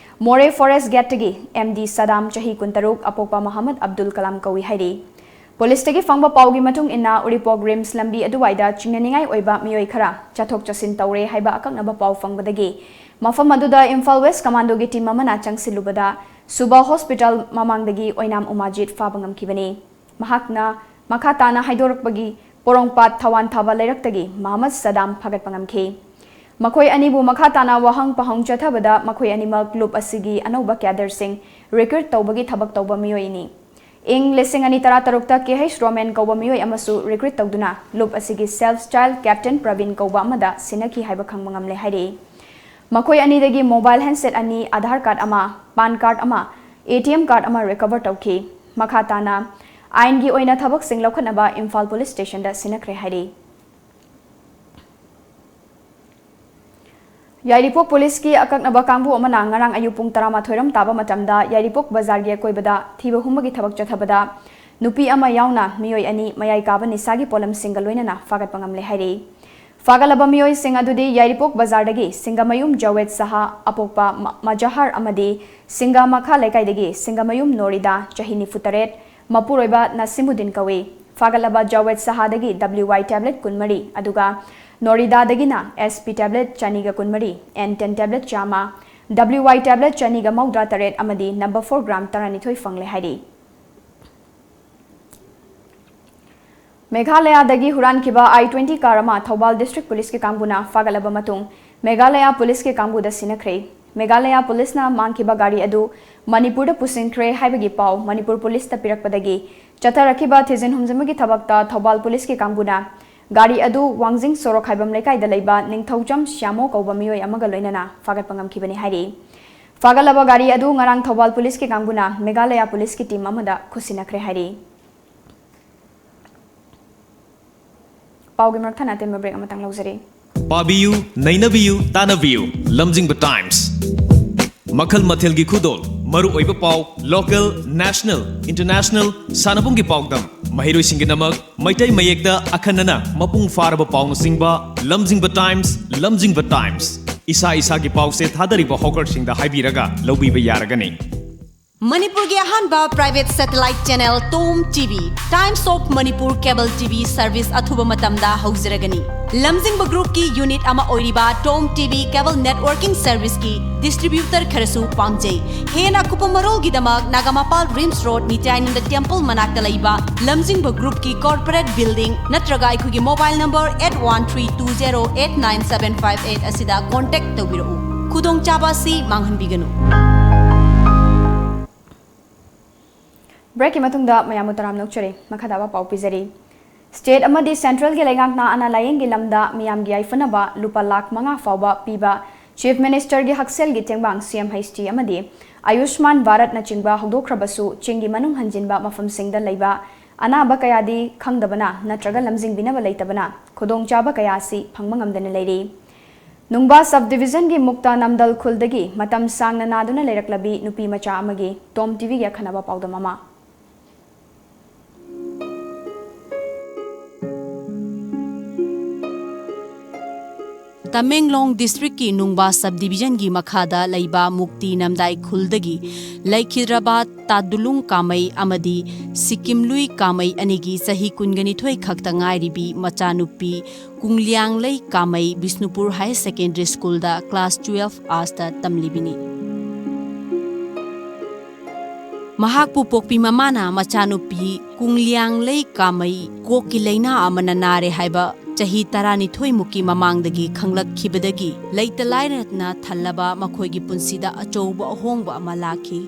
ꯃꯣꯔꯦ ꯐꯣꯔꯦꯁ ꯒꯦꯠꯇꯒꯤ M D ꯁꯗꯥꯝ, ꯆꯍꯤ ꯀꯨꯟꯇꯔꯨꯛ, ꯑꯄꯣꯛꯄ ꯃꯍꯃꯗ ꯑꯕꯗꯨꯜ ꯀꯂꯥꯝ ꯀꯧꯏ ꯍꯥꯏꯔꯤ꯫ ꯄꯨꯂꯤꯁꯇꯒꯤ ꯐꯪꯕ ꯄꯥꯎꯒꯤ ꯃꯇꯨꯡ ꯏꯟꯅ, ꯎꯔꯤꯄꯣꯛ ꯔꯤꯝꯁ ꯂꯝꯕꯤ ꯑꯗꯨꯋꯥꯏꯗ ꯆꯤꯡꯅꯅꯤꯡꯉꯥꯏ ꯑꯣꯏꯕ ꯃꯤꯑꯣꯏ ꯈꯔ ꯆꯠꯊꯣꯛ ꯆꯠꯁꯤꯟ ꯇꯧꯔꯦ ꯍꯥꯏꯕ ꯑꯀꯛꯅꯕ ꯄꯥꯎ ꯐꯪꯕꯗꯒꯤ ꯃꯐꯝ ꯑꯗꯨꯗ ꯏꯝꯐꯥꯜ ꯋꯦꯁ ꯀꯃꯥꯟꯗꯣꯒꯤ ꯇꯤꯝ ꯑꯃꯅ ꯆꯪꯁꯤꯜꯂꯨꯕꯗ ꯁꯨꯕꯥ ꯍꯣꯁꯄꯤꯇꯥꯜ ꯃꯃꯥꯡꯗꯒꯤ ꯑꯣꯏꯅꯥꯝ ꯎꯃꯥꯖꯤꯠ ꯐꯥꯕ ꯉꯝꯈꯤꯕꯅꯤ꯫ ꯃꯍꯥꯛꯅ ꯃꯈꯥ ꯇꯥꯅ ꯍꯥꯏꯗꯣꯔꯛꯄꯒꯤ ꯄꯣꯔꯣꯡꯄꯥꯠ ꯊꯋꯥꯟ ꯊꯥꯕ ꯂꯩꯔꯛꯇꯒꯤ ꯃꯍꯃꯗ ꯁꯗꯥꯝ ꯐꯥꯒꯠꯄ ꯉꯝꯈꯤ꯫ ꯃꯈꯣꯏ ꯑꯅꯤꯕꯨ ꯃꯈꯥ ꯇꯥꯅ ꯋꯥꯍꯪ ꯄꯥꯍꯪ ꯆꯠꯊꯕꯗ ꯃꯈꯣꯏ ꯑꯅꯤꯃꯛ ꯂꯨꯞ ꯑꯁꯤꯒꯤ ꯑꯅꯧꯕ ꯀꯦꯗꯔꯁꯤꯡ ꯔꯤꯀ꯭ꯔꯨꯠ ꯇꯧꯕꯒꯤ ꯊꯕꯛ ꯇꯧꯕ ꯃꯤꯑꯣꯏꯅꯤ꯫ ꯏꯪ ꯂꯤꯁꯤꯡ ꯑꯅꯤ ꯇꯔꯥꯇꯔꯨꯛꯇ ꯀꯦ ꯍꯩꯆ ꯔꯣꯃꯦꯟ ꯀꯧꯕ ꯃꯤꯑꯣꯏ ꯑꯃꯁꯨ ꯔꯤꯀ꯭ꯔꯨꯠ ꯇꯧꯗꯨꯅ ꯂꯨꯞ ꯑꯁꯤꯒꯤ ꯁꯦꯜꯐ ꯁ꯭ꯇꯥꯏꯜ ꯀꯦꯞꯇꯦꯟ ꯄ꯭ꯔꯕꯤꯟ ꯀꯧꯕ ꯑꯃꯗ ꯁꯤꯟꯅꯈꯤ ꯍꯥꯏꯕ ꯈꯪꯕ ꯉꯝꯂꯦ ꯍꯥꯏꯔꯤ꯫ ꯃꯈꯣꯏ ꯑꯅꯤꯗꯒꯤ ꯃꯣꯕꯥꯏꯜ ꯍꯦꯟꯁꯦꯠ ꯑꯅꯤ, ꯑꯙꯥꯔ ꯀꯥꯔꯗ ꯑꯃ, ꯄꯥꯟ ꯀꯥꯔꯗ ꯑꯃ, ꯑꯦ ꯇꯤ ꯑꯦꯝ ꯀꯥꯔꯗ ꯑꯃ ꯔꯤꯀꯚꯔ ꯇꯧꯈꯤ꯫ ꯃꯈꯥ ꯇꯥꯅ ꯑꯥꯏꯟꯒꯤ ꯑꯣꯏꯅ ꯊꯕꯛꯁꯤꯡ ꯂꯧꯈꯠꯅꯕ ꯏꯝꯐꯥꯜ ꯄꯨꯂꯤꯁ ꯁ꯭ꯇꯦꯁꯟꯗ ꯁꯤꯟꯅꯈ꯭ꯔꯦ ꯍꯥꯏꯔꯤ꯫ ꯌꯥꯏꯔꯤꯄꯣꯛ ꯄꯨꯂꯤꯁꯀꯤ ꯑꯀꯛꯅꯕ ꯀꯥꯡꯕꯨ ꯑꯃꯅ ꯉꯔꯥꯡ ꯑꯌꯨꯛ ꯄꯨꯡ ꯇꯔꯥꯃꯥꯊꯣꯏ ꯔꯣꯝ ꯇꯥꯕ ꯃꯇꯝꯗ ꯌꯥꯏꯔꯤꯄꯣꯛ ꯕꯖꯥꯔꯒꯤ ꯑꯀꯣꯏꯕꯗ ꯊꯤꯕ ꯍꯨꯝꯕꯒꯤ ꯊꯕꯛ ꯆꯠꯊꯕꯗ ꯅꯨꯄꯤ ꯑꯃ ꯌꯥꯎꯅ ꯃꯤꯑꯣꯏ ꯑꯅꯤ ꯃꯌꯥꯏ ꯀꯥꯕ ꯅꯤꯁꯥꯒꯤ ꯄꯣꯠꯂꯝꯁꯤꯡꯒ ꯂꯣꯏꯅꯅ ꯐꯥꯒꯠꯄ ꯉꯝꯂꯦ ꯍꯥꯏꯔꯤ꯫ ꯐꯥꯒꯠꯂꯕ ꯃꯤꯑꯣꯏꯁꯤꯡ ꯑꯗꯨꯗꯤ ꯌꯥꯏꯔꯤꯄꯣꯛ ꯕꯖꯥꯔꯗꯒꯤ ꯁꯤꯡꯒꯃꯌꯨꯝ ꯖꯥꯋꯦꯗ ꯁꯍꯥ, ꯑꯄꯣꯛꯄ ꯃ-, ꯃꯖꯍꯥꯔ ꯑꯃꯗꯤ ꯁꯤꯡꯒꯥ ꯃꯈꯥ ꯂꯩꯀꯥꯏꯗꯒꯤ ꯁꯤꯡꯒꯃꯌꯨꯝ ꯅꯣꯔꯤꯗꯥ, ꯆꯍꯤ ꯅꯤꯐꯨ ꯇꯔꯦꯠ, ꯃꯄꯨꯔꯣꯏꯕ ꯅꯁꯤꯃꯨꯗꯤꯟ ꯀꯧꯏ꯫ ꯐꯥꯒꯠꯂꯕ ꯖꯥꯋꯦꯗ ꯁꯍꯥꯗꯒꯤ ꯗꯕ꯭ꯂꯤꯎ ꯋꯥꯏ ꯇꯦꯕ꯭ꯂꯦꯠ ꯀꯨꯟꯃꯔꯤ, ꯑꯗꯨꯒ ꯅꯣꯔꯤꯗꯥꯗꯒꯤꯅ ꯑꯦꯁ ꯄꯤ ꯇꯦꯕ꯭ꯂꯦꯠ ꯆꯅꯤꯒ ꯀꯨꯟꯃꯔꯤ, ꯑꯦꯟ ꯇꯦꯟ ꯇꯦꯕ꯭ꯂꯦꯠ ꯆꯥꯝꯃ, ꯗꯕ꯭ꯂꯤꯎ ꯋꯥꯏ ꯇꯦꯕ꯭ꯂꯦꯠ ꯆꯅꯤꯒ ꯃꯧꯗ꯭ꯔꯥ ꯇꯔꯦꯠ ꯑꯃꯗꯤ ꯅꯝꯕꯔ ꯐꯣꯔ ꯒ꯭ꯔꯥꯝ ꯇꯔꯥꯅꯤꯊꯣꯏ ꯐꯪꯂꯦ ꯍꯥꯏꯔꯤ꯫ ꯃꯦꯘꯥꯂꯌꯥꯗꯒꯤ ꯍꯨꯔꯥꯟꯈꯤꯕ ꯑꯥꯏ ꯇ꯭ꯋꯦꯟꯇꯤ ꯀꯥꯔ ꯑꯃ ꯊꯧꯕꯥꯜ ꯗꯤꯁꯇ꯭ꯔꯤꯛ ꯄꯨꯂꯤꯁꯀꯤ ꯀꯥꯡꯕꯨꯅ ꯐꯥꯒꯠꯂꯕ ꯃꯇꯨꯡ ꯃꯦꯘꯥꯂꯌꯥ ꯄꯨꯂꯤꯁꯀꯤ ꯀꯥꯡꯕꯨꯗ ꯁꯤꯟꯅꯈ꯭ꯔꯦ꯫ ꯃꯦꯘꯥꯂꯌꯥ ꯄꯨꯂꯤꯁꯅ ꯃꯥꯡꯈꯤꯕ ꯒꯥꯔꯤ ꯑꯗꯨ ꯃꯅꯤꯄꯨꯔꯗ ꯄꯨꯁꯤꯟꯈ꯭ꯔꯦ ꯍꯥꯏꯕꯒꯤ ꯄꯥꯎ ꯃꯅꯤꯄꯨꯔ ꯄꯨꯂꯤꯁꯇ ꯄꯤꯔꯛꯄꯗꯒꯤ ꯆꯠꯊꯔꯛꯈꯤꯕ ꯊꯤꯖꯤꯟ ꯍꯨꯝꯖꯤꯟꯕꯒꯤ ꯊꯕꯛꯇ ꯊꯧꯕꯥꯜ ꯄꯨꯂꯤꯁꯀꯤ ꯀꯥꯡꯕꯨꯅ ꯒꯥꯔꯤ ꯑꯗꯨ ꯋꯥꯡꯖꯤꯡ ꯁꯣꯔꯣꯛ ꯈꯥꯏꯕꯝ ꯂꯩꯀꯥꯏꯗ ꯂꯩꯕ ꯅꯤꯡꯊꯧꯖꯝ ꯁ꯭ꯌꯥꯃꯣ ꯀꯧꯕ ꯃꯤꯑꯣꯏ ꯑꯃꯒ ꯂꯣꯏꯅꯅ ꯐꯥꯒꯠꯄ ꯉꯝꯈꯤꯕꯅꯤ ꯍꯥꯏꯔꯤ꯫ ꯐꯥꯒꯠꯂꯕ ꯒꯥꯔꯤ ꯑꯗꯨ ꯉꯔꯥꯡ ꯊꯧꯕꯥꯜ ꯄꯨꯂꯤꯁꯀꯤ ꯀꯥꯡꯕꯨꯅ ꯃꯦꯘꯥꯂꯌꯥ ꯄꯨꯂꯤꯁꯀꯤ ꯇꯤꯝ ꯑꯃꯗ ꯈꯨꯠꯁꯤꯟꯅꯈ꯭ꯔꯦ ꯍꯥꯏꯔꯤ꯫ ꯄꯥꯎꯒꯤ ꯃꯔꯛ ꯊꯠꯅ ꯑꯇꯦꯟꯕ ꯕ꯭ꯔꯦꯛ ꯑꯃꯇꯪ ꯂꯧꯖꯔꯤ꯫ ꯄꯥꯕꯤꯌꯨ, ꯅꯩꯅꯕꯤꯌꯨ, ꯇꯥꯟꯅꯕꯤꯌꯨ, ꯂꯝꯖꯤꯡꯕ ꯇꯥꯏꯝꯁ꯫ ꯃꯈꯜ ꯃꯊꯦꯜꯒꯤ ꯈꯨꯗꯣꯜ, ꯃꯔꯨꯑꯣꯏꯕ ꯄꯥꯎ, ꯂꯣꯀꯦꯜ, ꯅꯦꯁꯅꯦꯜ, ꯏꯟꯇꯔꯅꯦꯁꯅꯦꯜ, ꯁꯥꯟꯅꯕꯨꯡꯒꯤ ꯄꯥꯎꯗꯝ, ꯃꯍꯩꯔꯣꯏꯁꯤꯡꯒꯤꯗꯃꯛ ꯃꯩꯇꯩ ꯃꯌꯦꯛꯇ ꯑꯈꯟꯅꯅ ꯃꯄꯨꯡ ꯐꯥꯔꯕ ꯄꯥꯎꯅꯆꯤꯡꯕ, ꯂꯝꯖꯤꯡꯕ ꯇꯥꯏꯝꯁ, ꯂꯝꯖꯤꯡꯕ ꯇꯥꯏꯝꯁ꯫ ꯏꯁꯥ ꯏꯁꯥꯒꯤ ꯄꯥꯎꯁꯦ ꯊꯥꯗꯔꯤꯕ ꯍꯣꯀꯔꯁꯤꯡꯗ ꯍꯥꯏꯕꯤꯔꯒ ꯂꯧꯕꯤꯕ ꯌꯥꯔꯒꯅꯤ꯫ ꯃꯅꯤꯄꯨꯔꯒꯤ ꯑꯍꯥꯟꯕ private satellite channel Tom T V, Times of Manipur Cable T V service ꯑꯊꯨꯕ ꯃꯇꯝꯗ ꯍꯧꯖꯔꯒꯅꯤ꯫ ꯂꯝꯖꯤꯡꯕ groupꯀꯤ unit ꯑꯃ ꯑꯣꯏꯔꯤꯕ Tom T V cable networking serviceꯀꯤ distributor ꯈꯔꯁꯨ ꯄꯥꯝꯖꯩ꯫ ꯍꯦꯟꯅ ꯑꯀꯨꯞꯄ ꯃꯔꯣꯜꯒꯤꯗꯃꯛ ꯅꯥꯒꯥꯃꯄꯥꯜ RIMS Road ꯅꯤꯇ꯭ꯌꯥꯅꯟꯗ temple ꯃꯅꯥꯛꯇ ꯂꯩꯕ ꯂꯝꯖꯤꯡꯕ groupꯀꯤ corporate building ꯅꯠꯇ꯭ꯔꯒ ꯑꯩꯈꯣꯏꯒꯤ mobile number eight one three two zero eight nine seven five eight ꯑꯁꯤꯗ contact ꯇꯧꯕꯤꯔꯛꯎ꯫ ꯈꯨꯗꯣꯡꯆꯥꯕ ꯑꯁꯤ ꯃꯥꯡꯍꯟꯕꯤꯒꯅꯨ꯫ Breakꯀꯤ ꯃꯇꯨꯡꯗ ꯃꯌꯥꯝꯕꯨ ꯇꯔꯥꯝꯅ ꯑꯣꯛꯆꯔꯤ꯫ ꯃꯈꯥ ꯇꯥꯕ ꯄꯥꯎ ꯄꯤꯖꯔꯤ꯫ State ꯑꯃꯗꯤ centralꯒꯤ ꯂꯩꯉꯥꯛꯅ ꯑꯅꯥ ꯂꯥꯌꯦꯡꯒꯤ ꯂꯝꯗ ꯃꯤꯌꯥꯝꯒꯤ ꯌꯥꯏꯐꯅꯕ ꯂꯨꯄꯥ ꯂꯥꯈ ꯃꯉꯥ ꯐꯥꯎꯕ ꯄꯤꯕ Chief Ministerꯒꯤ ꯍꯛꯁꯦꯜꯒꯤ ꯇꯦꯡꯕꯥꯡ C M H T ꯑꯃꯗꯤ ꯑꯌꯨꯁꯃꯥꯟ ꯚꯥꯔꯠꯅꯆꯤꯡꯕ ꯍꯧꯗꯣꯛꯈ꯭ꯔꯕꯁꯨ, ꯆꯤꯡꯒꯤ ꯃꯅꯨꯡ ꯍꯟꯖꯤꯟꯕ ꯃꯐꯝꯁꯤꯡꯗ ꯂꯩꯕ ꯑꯅꯥꯕ ꯀꯌꯥꯗꯤ ꯈꯪꯗꯕꯅ ꯅꯠꯇ꯭ꯔꯒ ꯂꯝꯖꯤꯡꯕꯤꯅꯕ ꯂꯩꯇꯕꯅ ꯈꯨꯗꯣꯡꯆꯥꯕ ꯀꯌꯥ ꯑꯁꯤ ꯐꯪꯕ ꯉꯝꯗꯅ ꯂꯩꯔꯤ꯫ ꯅꯨꯡꯕꯥ sub divisionꯒꯤ ꯃꯨꯛꯇ ꯅꯝꯗꯜ ꯈꯨꯜꯗꯒꯤ ꯃꯇꯝ ꯁꯥꯡꯅ ꯅꯥꯗꯨꯅ ꯂꯩꯔꯛꯂꯕꯤ ꯅꯨꯄꯤ ꯃꯆꯥ ꯑꯃꯒꯤ Tom TVꯒꯤ ꯑꯈꯟꯅꯕ ꯄꯥꯎꯗꯝ ꯑꯃ꯫ ꯇꯃꯦꯡꯂꯣꯡ districtꯀꯤ ꯅꯨꯡꯕꯥ sub divisionꯒꯤ ꯃꯈꯥꯗ ꯂꯩꯕ ꯃꯨꯛꯇꯤ ꯅꯝꯗꯥꯏ ꯈꯨꯜꯗꯒꯤ ꯂꯩꯈꯤꯗ꯭ꯔꯕ ꯇꯥꯗꯨꯂꯨꯡ ꯀꯥꯃꯩ ꯑꯃꯗꯤ ꯁꯤꯀꯤꯝꯂꯨꯏ ꯀꯥꯃꯩ ꯑꯅꯤꯒꯤ ꯆꯍꯤ ꯀꯨꯟꯒ ꯅꯤꯊꯣꯏ ꯈꯛꯇ ꯉꯥꯏꯔꯤꯕꯤ ꯃꯆꯥꯅꯨꯄꯤ ꯀꯨꯡꯂꯤꯌꯥꯡꯂꯩ ꯀꯥꯃꯩ Bishnupur Higher Secondary Schoolꯗ class twelve Arsꯇ ꯇꯝꯂꯤꯕꯤꯅꯤ꯫ ꯃꯍꯥꯛꯄꯨ ꯄꯣꯛꯄꯤ ꯃꯃꯥꯅ ꯃꯆꯥꯅꯨꯄꯤ ꯀꯨꯡꯂꯤꯌꯥꯡꯂꯩ ꯀꯥꯃꯩ ꯀꯣꯛꯀꯤ ꯂꯩꯅꯥ ꯑꯃꯅ ꯅꯥꯔꯦ ꯍꯥꯏꯕ ꯆꯍꯤ ꯇꯔꯥꯅꯤꯊꯣꯏ ꯃꯨꯛꯀꯤ ꯃꯃꯥꯡꯗꯒꯤ ꯈꯪꯂꯛꯈꯤꯕꯗꯒꯤ ꯂꯩꯇ ꯂꯥꯏꯔꯅ ꯊꯜꯂꯕ ꯃꯈꯣꯏꯒꯤ ꯄꯨꯟꯁꯤꯗ ꯑꯆꯧꯕ ꯑꯍꯣꯡꯕ ꯑꯃ ꯂꯥꯛꯈꯤ꯫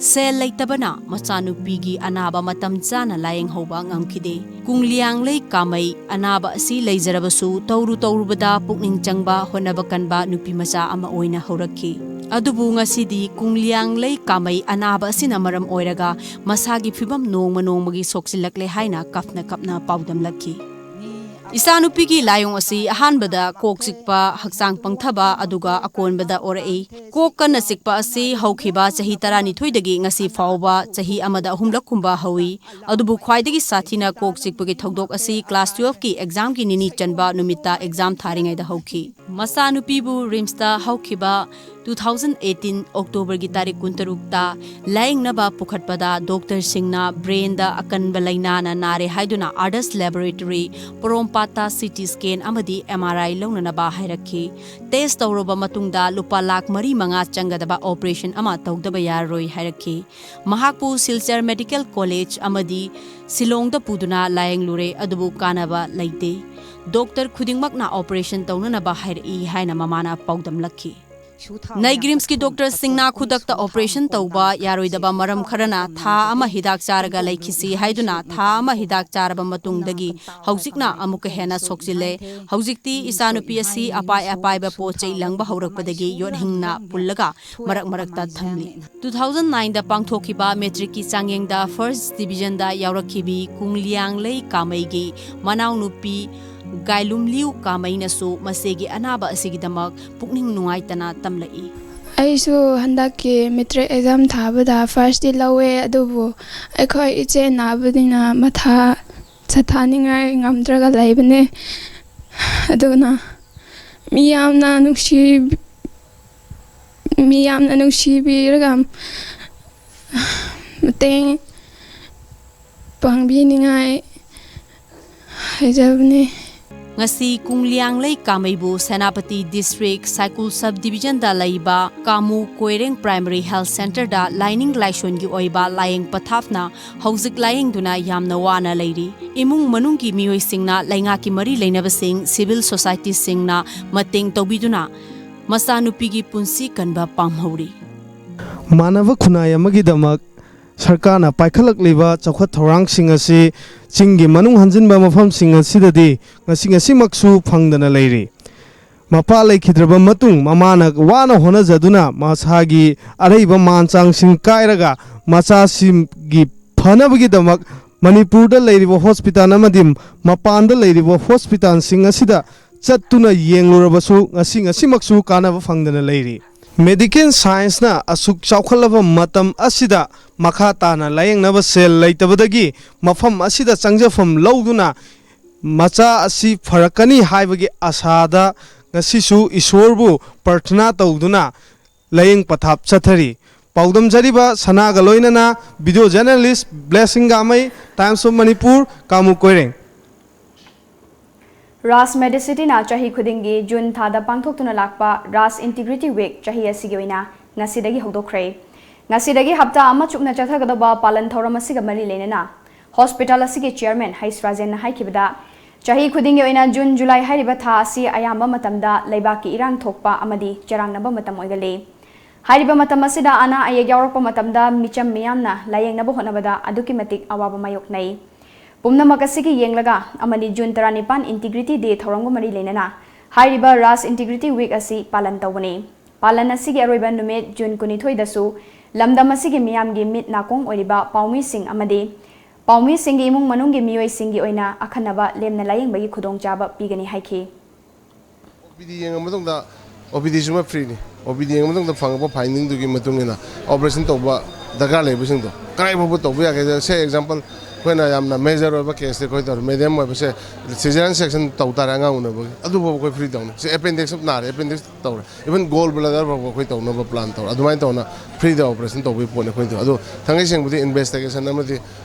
ꯁꯦꯜ ꯂꯩꯇꯕꯅ ꯃꯆꯥꯅꯨꯄꯤꯒꯤ ꯑꯅꯥꯕ ꯃꯇꯝ ꯆꯥꯅ ꯂꯥꯌꯦꯡꯍꯧꯕ ꯉꯝꯈꯤꯗꯦ꯫ ꯀꯨꯡꯂꯤꯌꯥꯡꯂꯩ ꯀꯥꯃꯩ ꯑꯅꯥꯕ ꯑꯁꯤ ꯂꯩꯖꯔꯕꯁꯨ ꯇꯧꯔꯨ ꯇꯧꯔꯨꯕꯗ ꯄꯨꯛꯅꯤꯡ ꯆꯪꯕ, ꯍꯣꯠꯅꯕ ꯀꯟꯕ ꯅꯨꯄꯤ ꯃꯆꯥ ꯑꯃ ꯑꯣꯏꯅ ꯍꯧꯔꯛꯈꯤ꯫ ꯑꯗꯨꯕꯨ ꯉꯁꯤꯗꯤ ꯀꯨꯡꯂꯤꯌꯥꯡꯂꯩ ꯀꯥꯃꯩ ꯑꯅꯥꯕ ꯑꯁꯤꯅ ꯃꯔꯝ ꯑꯣꯏꯔꯒ ꯃꯁꯥꯒꯤ ꯐꯤꯕꯝ ꯅꯣꯡꯃ ꯅꯣꯡꯃꯒꯤ ꯁꯣꯛꯆꯤꯜꯂꯛꯂꯦ ꯍꯥꯏꯅ ꯀꯞꯅ ꯀꯞꯅ ꯄꯥꯎꯗꯝꯂꯛꯈꯤ꯫ ꯏꯆꯥꯅꯨꯄꯤꯒꯤ ꯂꯥꯏꯑꯣꯡ ꯑꯁꯤ ꯑꯍꯥꯟꯕꯗ ꯀꯣꯛ ꯆꯤꯛꯄ, ꯍꯛꯆꯥꯡ ꯄꯪꯊꯕ, ꯑꯗꯨꯒ ꯑꯀꯣꯟꯕꯗ ꯑꯣꯔꯛꯏ꯫ ꯀꯣꯛ ꯀꯟꯅ ꯆꯤꯛꯄ ꯑꯁꯤ ꯍꯧꯈꯤꯕ ꯆꯍꯤ ꯇꯔꯥꯅꯤꯊꯣꯏꯗꯒꯤ ꯉꯁꯤ ꯐꯥꯎꯕ ꯆꯍꯤ ꯑꯃꯗ ꯑꯍꯨꯝꯂꯛ ꯀꯨꯝꯕ ꯍꯧꯏ꯫ ꯑꯗꯨꯕꯨ ꯈ꯭ꯋꯥꯏꯗꯒꯤ ꯁꯥꯊꯤꯅ ꯀꯣꯛ ꯆꯤꯛꯄꯒꯤ ꯊꯧꯗꯣꯛ ꯑꯁꯤ class twelveꯀꯤ examꯒꯤ ꯅꯤꯅꯤ ꯆꯟꯕ ꯅꯨꯃꯤꯠꯇ exam ꯊꯥꯔꯤꯉꯩꯗ ꯍꯧꯈꯤ꯫ ꯃꯆꯥꯅꯨꯄꯤꯕꯨ RIMSꯇ ꯍꯧꯈꯤꯕ ꯇꯨ ꯊꯥꯎꯖꯟ ꯑꯩꯠꯇꯤꯟ ꯑꯣꯛꯇꯣꯕꯔꯒꯤ ꯇꯥꯔꯤꯛ ꯀꯨꯟꯇꯔꯨꯛꯇ ꯂꯥꯌꯦꯡꯅꯕ ꯄꯨꯈꯠꯄꯗ ꯗꯣꯛꯇꯔꯁꯤꯡꯅ ꯕ꯭ꯔꯦꯟꯗ ꯑꯀꯟꯕ ꯂꯥꯏꯅꯥꯅ ꯅꯥꯔꯦ ꯍꯥꯏꯗꯨꯅ ꯑꯥꯔꯗꯁ ꯂꯦꯕꯣꯔꯦꯇꯣꯔꯤ, ꯄꯣꯔꯣꯝꯄꯥꯠꯇ ꯁꯤ ꯇꯤ ꯁ꯭ꯀꯦꯟ ꯑꯃꯗꯤ ꯑꯦꯝ ꯑꯥꯔ ꯑꯥꯏ ꯂꯧꯅꯅꯕ ꯍꯥꯏꯔꯛꯈꯤ꯫ ꯇꯦꯁ ꯇꯧꯔꯕ ꯃꯇꯨꯡꯗ ꯂꯨꯄꯥ ꯂꯥꯈ ꯃꯔꯤ ꯃꯉꯥ ꯆꯪꯒꯗꯕ ꯑꯣꯄꯔꯦꯁꯟ ꯑꯃ ꯇꯧꯗꯕ ꯌꯥꯔꯔꯣꯏ ꯍꯥꯏꯔꯛꯈꯤ꯫ ꯃꯍꯥꯛꯄꯨ ꯁꯤꯜꯆꯔ ꯃꯦꯗꯤꯀꯦꯜ ꯀꯣꯂꯦꯖ ꯑꯃꯗꯤ ꯁꯤꯂꯣꯡꯗ ꯄꯨꯗꯨꯅ ꯂꯥꯌꯦꯡꯂꯨꯔꯦ, ꯑꯗꯨꯕꯨ ꯀꯥꯟꯅꯕ ꯂꯩꯇꯦ꯫ ꯗꯣꯛꯇꯔ ꯈꯨꯗꯤꯡꯃꯛꯅ ꯑꯣꯄꯔꯦꯁꯟ ꯇꯧꯅꯅꯕ ꯍꯥꯏꯔꯛꯏ ꯍꯥꯏꯅ ꯃꯃꯥꯅ ꯄꯥꯎꯗꯝꯂꯛꯈꯤ꯫ ꯅꯥꯏꯒ꯭ꯔꯤꯝꯁꯀꯤ ꯗꯣꯛꯇꯔꯁꯤꯡꯅ ꯈꯨꯗꯛꯇ ꯑꯣꯄꯔꯦꯁꯟ ꯇꯧꯕ ꯌꯥꯔꯣꯏꯗꯕ ꯃꯔꯝ ꯈꯔꯅ ꯊꯥ ꯑꯃ ꯍꯤꯗꯥꯛ ꯆꯥꯔꯒ ꯂꯩꯈꯤꯁꯤ ꯍꯥꯏꯗꯨꯅ ꯊꯥ ꯑꯃ ꯍꯤꯗꯥꯛ ꯆꯥꯔꯕ ꯃꯇꯨꯡꯗꯒꯤ ꯍꯧꯖꯤꯛꯅ ꯑꯃꯨꯛꯀ ꯍꯦꯟꯅ ꯁꯣꯛꯆꯤꯜꯂꯦ꯫ ꯍꯧꯖꯤꯛꯇꯤ ꯏꯆꯥꯅꯨꯄꯤ ꯑꯁꯤ ꯑꯄꯥꯏ ꯑꯄꯥꯏꯕ ꯄꯣꯠ ꯆꯩ ꯂꯪꯕ ꯍꯧꯔꯛꯄꯗꯒꯤ ꯌꯣꯠꯍꯤꯡꯅ ꯄꯨꯜꯂꯒ ꯃꯔꯛ ꯃꯔꯛꯇ ꯊꯝꯂꯤ꯫ ꯇꯨ ꯊꯥꯎꯖꯟ ꯅꯥꯏꯟꯗ ꯄꯥꯡꯊꯣꯛꯈꯤꯕ ꯃꯦꯇ꯭ꯔꯤꯛꯀꯤ ꯆꯥꯡꯌꯦꯡꯗ ꯐꯥꯔꯁ ꯗꯤꯕꯤꯖꯟꯗ ꯌꯥꯎꯔꯛꯈꯤꯕꯤ ꯀꯨꯡꯂꯤꯌꯥꯡꯂꯩ ꯀꯥꯃꯩꯒꯤ ꯃꯅꯥꯎꯅꯨꯄꯤ ꯒꯥꯏꯂꯨꯝꯂꯤꯎ ꯀꯥꯃꯩꯅꯁꯨ ꯃꯆꯦꯒꯤ ꯑꯅꯥꯕ ꯑꯁꯤꯒꯤꯗꯃꯛ ꯄꯨꯛꯅꯤꯡ ꯅꯨꯡꯉꯥꯏꯇꯅ ꯇꯝꯂꯛꯏ꯫ ꯑꯩꯁꯨ ꯍꯟꯗꯛꯀꯤ ꯃꯦꯇ꯭ꯔꯤꯛ ꯑꯦꯛꯖꯥꯝ ꯊꯥꯕꯗ ꯐꯥꯔꯁꯇꯤ ꯂꯧꯋꯦ, ꯑꯗꯨꯕꯨ ꯑꯩꯈꯣꯏ ꯏꯆꯦ ꯅꯥꯕꯅꯤꯅ ꯃꯊꯥ ꯁꯥꯊꯥꯅꯤꯡꯉꯥꯏ ꯉꯝꯗ꯭ꯔꯒ ꯂꯩꯕꯅꯦ꯫ ꯑꯗꯨꯅ ꯃꯤ ꯌꯥꯝꯅ ꯅꯨꯡꯁꯤ, ꯃꯤ ꯌꯥꯝꯅ ꯅꯨꯡꯁꯤꯕꯤꯔꯒ ꯃꯇꯦꯡ ꯄꯥꯡꯕꯤꯅꯤꯡꯉꯥꯏ ꯍꯥꯏꯖꯕꯅꯤ꯫ ꯉꯁꯤ ꯀꯨꯡꯂꯤꯌꯥꯡꯂꯩ ꯀꯥꯃꯩꯕꯨ ꯁꯦꯅꯥꯄꯇꯤ ꯗꯤꯁꯇ꯭ꯔꯤꯛ ꯁꯥꯏꯀꯨꯜ ꯁꯕ ꯗꯤꯕꯤꯖꯟꯗ ꯂꯩꯕ ꯀꯥꯃꯨ ꯀꯣꯏꯔꯦꯡ ꯄ꯭ꯔꯥꯏꯃꯔꯤ ꯍꯦꯜꯊ ꯁꯦꯟꯇꯔꯗ ꯂꯥꯏꯅꯤꯡ ꯂꯥꯏꯁꯣꯟꯒꯤ ꯑꯣꯏꯕ ꯂꯥꯏꯌꯦꯡ ꯄꯊꯥꯞꯅ ꯍꯧꯖꯤꯛ ꯂꯥꯏꯌꯦꯡꯗꯨꯅ ꯌꯥꯝꯅ ꯋꯥꯅ ꯂꯩꯔꯤ꯫ ꯏꯃꯨꯡ ꯃꯅꯨꯡꯒꯤ ꯃꯤꯑꯣꯏꯁꯤꯡꯅ ꯂꯩꯉꯥꯛꯀꯤ ꯃꯔꯤ ꯂꯩꯅꯕꯁꯤꯡ, ꯁꯤꯚꯤꯜ ꯁꯣꯁꯥꯏꯇꯤꯁꯤꯡꯅ ꯃꯇꯦꯡ ꯇꯧꯕꯤꯗꯨꯅ ꯃꯆꯥꯅꯨꯄꯤꯒꯤ ꯄꯨꯟꯁꯤ ꯀꯟꯕ ꯄꯥꯝꯍꯧꯔꯤ꯫ ꯃꯥꯟꯅꯕ ꯈꯨꯟꯅꯥꯏ ꯑꯃꯒꯤꯗꯃꯛ ꯁꯔꯀꯥꯔꯅ ꯄꯥꯏꯈꯠꯂꯛꯂꯤꯕ ꯆꯥꯎꯈꯠ ꯊꯧꯔꯥꯡꯁꯤꯡ ꯑꯁꯤ ꯆꯤꯡꯒꯤ ꯃꯅꯨꯡ ꯍꯟꯖꯤꯟꯕ ꯃꯐꯝꯁꯤꯡ ꯑꯁꯤꯗꯗꯤ ꯉꯁꯤ ꯉꯁꯤꯃꯛꯁꯨ ꯐꯪꯗꯅ ꯂꯩꯔꯤ꯫ ꯃꯄꯥ ꯂꯩꯈꯤꯗ꯭ꯔꯕ ꯃꯇꯨꯡ ꯃꯃꯥꯅ ꯋꯥꯅ ꯍꯣꯠꯅꯖꯗꯨꯅ ꯃꯁꯥꯒꯤ ꯑꯔꯩꯕ ꯃꯥꯟ ꯆꯥꯡꯁꯤꯡ ꯀꯥꯏꯔꯒ ꯃꯆꯥꯁꯤꯡꯒꯤ ꯐꯅꯕꯒꯤꯗꯃꯛ ꯃꯅꯤꯄꯨꯔꯗ ꯂꯩꯔꯤꯕ ꯍꯣꯁꯄꯤꯇꯥꯜ ꯑꯃꯗꯤ ꯃꯄꯥꯟꯗ ꯂꯩꯔꯤꯕ ꯍꯣꯁꯄꯤꯇꯥꯜꯁꯤꯡ ꯑꯁꯤꯗ ꯆꯠꯇꯨꯅ ꯌꯦꯡꯂꯨꯔꯕꯁꯨ ꯉꯁꯤ ꯉꯁꯤꯃꯛꯁꯨ ꯀꯥꯟꯅꯕ ꯐꯪꯗꯅ ꯂꯩꯔꯤ꯫ ꯃꯦꯗꯤꯀꯦꯜ ꯁꯥꯏꯟꯁꯅ ꯑꯁꯨꯛ ꯆꯥꯎꯈꯠꯂꯕ ꯃꯇꯝ ꯑꯁꯤꯗ ꯃꯈꯥ ꯇꯥꯅ ꯂꯥꯌꯦꯡꯅꯕ ꯁꯦꯜ ꯂꯩꯇꯕꯗꯒꯤ ꯃꯐꯝ ꯑꯁꯤꯗ ꯆꯪꯖꯐꯝ ꯂꯧꯗꯨꯅ ꯃꯆꯥ ꯑꯁꯤ ꯐꯔꯛꯀꯅꯤ ꯍꯥꯏꯕꯒꯤ ꯑꯁꯥꯗ ꯉꯁꯤꯁꯨ ꯏꯁꯣꯔꯕꯨ ꯄ꯭ꯔꯊꯅꯥ ꯇꯧꯗꯨꯅ ꯂꯥꯌꯦꯡ ꯄꯊꯥꯞ ꯆꯠꯊꯔꯤ꯫ ꯄꯥꯎꯗꯝꯖꯔꯤꯕ ꯁꯅꯥꯒ ꯂꯣꯏꯅꯅ video journalist Blessing Gangmei, Times of Manipur, ꯀꯥꯃꯨ ꯀꯣꯏꯔꯦꯡ꯫ ꯔꯥꯖ Medicityꯅ ꯆꯍꯤ ꯈꯨꯗꯤꯡꯒꯤ ꯖꯨꯟ ꯊꯥꯗ ꯄꯥꯡꯊꯣꯛꯇꯨꯅ ꯂꯥꯛꯄ ꯔꯥꯖ Integrity Week ꯆꯍꯤ ꯑꯁꯤꯒꯤ ꯑꯣꯏꯅ ꯉꯁꯤꯗꯒꯤ ꯍꯧꯗꯣꯛꯈ꯭ꯔꯦ꯫ ꯉꯁꯤꯗꯒꯤ ꯍꯞꯇꯥ ꯑꯃ ꯆꯨꯞꯅ ꯆꯠꯊꯒꯗꯧꯕ ꯄꯥꯂꯟ ꯊꯧꯔꯝ ꯑꯁꯤꯒ ꯃꯔꯤ ꯂꯩꯅꯅ hospital ꯑꯁꯤꯒꯤ chairman ꯍꯩꯁ ꯔꯥꯖꯦꯟꯅ ꯍꯥꯏꯈꯤꯕꯗ, ꯆꯍꯤ ꯈꯨꯗꯤꯡꯒꯤ ꯑꯣꯏꯅ ꯖꯨꯟ, ꯖꯨꯂꯥꯏ ꯍꯥꯏꯔꯤꯕ ꯊꯥ ꯑꯁꯤ ꯑꯌꯥꯝꯕ ꯃꯇꯝꯗ ꯂꯩꯕꯥꯛꯀꯤ ꯏꯔꯥꯡ ꯊꯣꯛꯄ ꯑꯃꯗꯤ ꯆꯔꯥꯡꯅꯕ ꯃꯇꯝ ꯑꯣꯏꯒꯜꯂꯤ꯫ ꯍꯥꯏꯔꯤꯕ ꯃꯇꯝ ꯑꯁꯤꯗ ꯑꯅꯥ ꯑꯌꯦꯛ ꯌꯥꯎꯔꯛꯄ ꯃꯇꯝꯗ ꯃꯤꯆꯝ ꯃꯤꯌꯥꯝꯅ ꯂꯥꯌꯦꯡꯅꯕ ꯍꯣꯠꯅꯕꯗ ꯑꯗꯨꯛꯀꯤ ꯃꯇꯤꯛ ꯑꯋꯥꯕ ꯃꯥꯌꯣꯛꯅꯩ꯫ ꯄꯨꯝꯅꯃꯛ ꯑꯁꯤꯒꯤ ꯌꯦꯡꯂꯒ ꯑꯃꯗꯤ ꯖꯨꯟ ꯇꯔꯥꯅꯤꯄꯥꯟ Integrity Day ꯊꯧꯔꯝꯒ ꯃꯔꯤ ꯂꯩꯅꯅ ꯍꯥꯏꯔꯤꯕ ꯔꯥꯖ Integrity Week ꯑꯁꯤ ꯄꯥꯂꯟ ꯇꯧꯕꯅꯤ꯫ ꯄꯥꯂꯟ ꯑꯁꯤꯒꯤ ꯑꯔꯣꯏꯕ ꯅꯨꯃꯤꯠ ꯖꯨꯟ ꯀꯨꯟꯅꯤꯊꯣꯏꯗꯁꯨ ꯂꯝꯗꯝ ꯑꯁꯤꯒꯤ ꯃꯤꯌꯥꯝꯒꯤ ꯃꯤꯠ ꯅꯥꯀꯣꯡ ꯑꯣꯏꯔꯤꯕ ꯄꯥꯎꯃꯤꯁꯤꯡ ꯑꯃꯗꯤ ꯄꯥꯎꯃꯤꯁꯤꯡꯒꯤ ꯏꯃꯨꯡ ꯃꯅꯨꯡꯒꯤ ꯃꯤꯑꯣꯏꯁꯤꯡꯒꯤ ꯑꯣꯏꯅ ꯑꯈꯟꯅꯕ ꯂꯦꯝꯅ ꯂꯥꯌꯦꯡꯕꯒꯤ ꯈꯨꯗꯣꯡꯆꯥꯕ ꯄꯤꯒꯅꯤ ꯍꯥꯏꯈꯤ꯫ OPD ꯌꯦꯡꯉ ꯃꯇꯨꯡꯗ, OPD ꯁꯤꯃ freeꯅꯤ꯫ OPD ꯌꯦꯡꯉ ꯃꯇꯨꯡꯗ ꯐꯪꯉꯛꯄ findingꯗꯨꯒꯤ ꯃꯇꯨꯡ ꯏꯟꯅ operation ꯇꯧꯕ ꯗꯔꯀꯥꯔ ꯂꯩꯕꯁꯤꯡꯗꯣ ꯀꯗꯥꯏ ꯐꯥꯎꯕ ꯇꯧꯕ ꯌꯥꯒꯦ? Say example, ꯑꯩꯈꯣꯏꯅ ꯌꯥꯝꯅ major ꯑꯣꯏꯕ caseꯇꯤ ꯑꯩꯈꯣꯏ ꯇꯧꯔꯦ, medium ꯑꯣꯏꯕꯁꯦ cesarean section ꯇꯧ ꯇꯥꯔꯦ ꯑꯉꯥꯡ ꯎꯅꯕꯒꯤ, ꯑꯗꯨꯐꯥꯎꯕ ꯑꯩꯈꯣꯏ free ꯇꯧꯅꯤ꯫ ꯁꯤ appendix ꯅꯥꯔꯦ, appendix ꯇꯧꯔꯦ, even gall bladder ꯐꯥꯎꯕ ꯑꯩꯈꯣꯏ ꯇꯧꯅꯕ plan ꯇꯧꯔꯦ꯫ ꯑꯗꯨꯃꯥꯏꯅ ꯇꯧꯅ freeꯗ operation ꯇꯧꯕꯒꯤ ꯄꯣꯠꯅꯤ ꯑꯩꯈꯣꯏꯅ ꯇꯧꯔꯦ꯫ ꯑꯗꯣ ꯊꯥꯡꯒꯩ ꯁꯦꯡꯕꯗꯤ investigation ꯑꯃꯗꯤ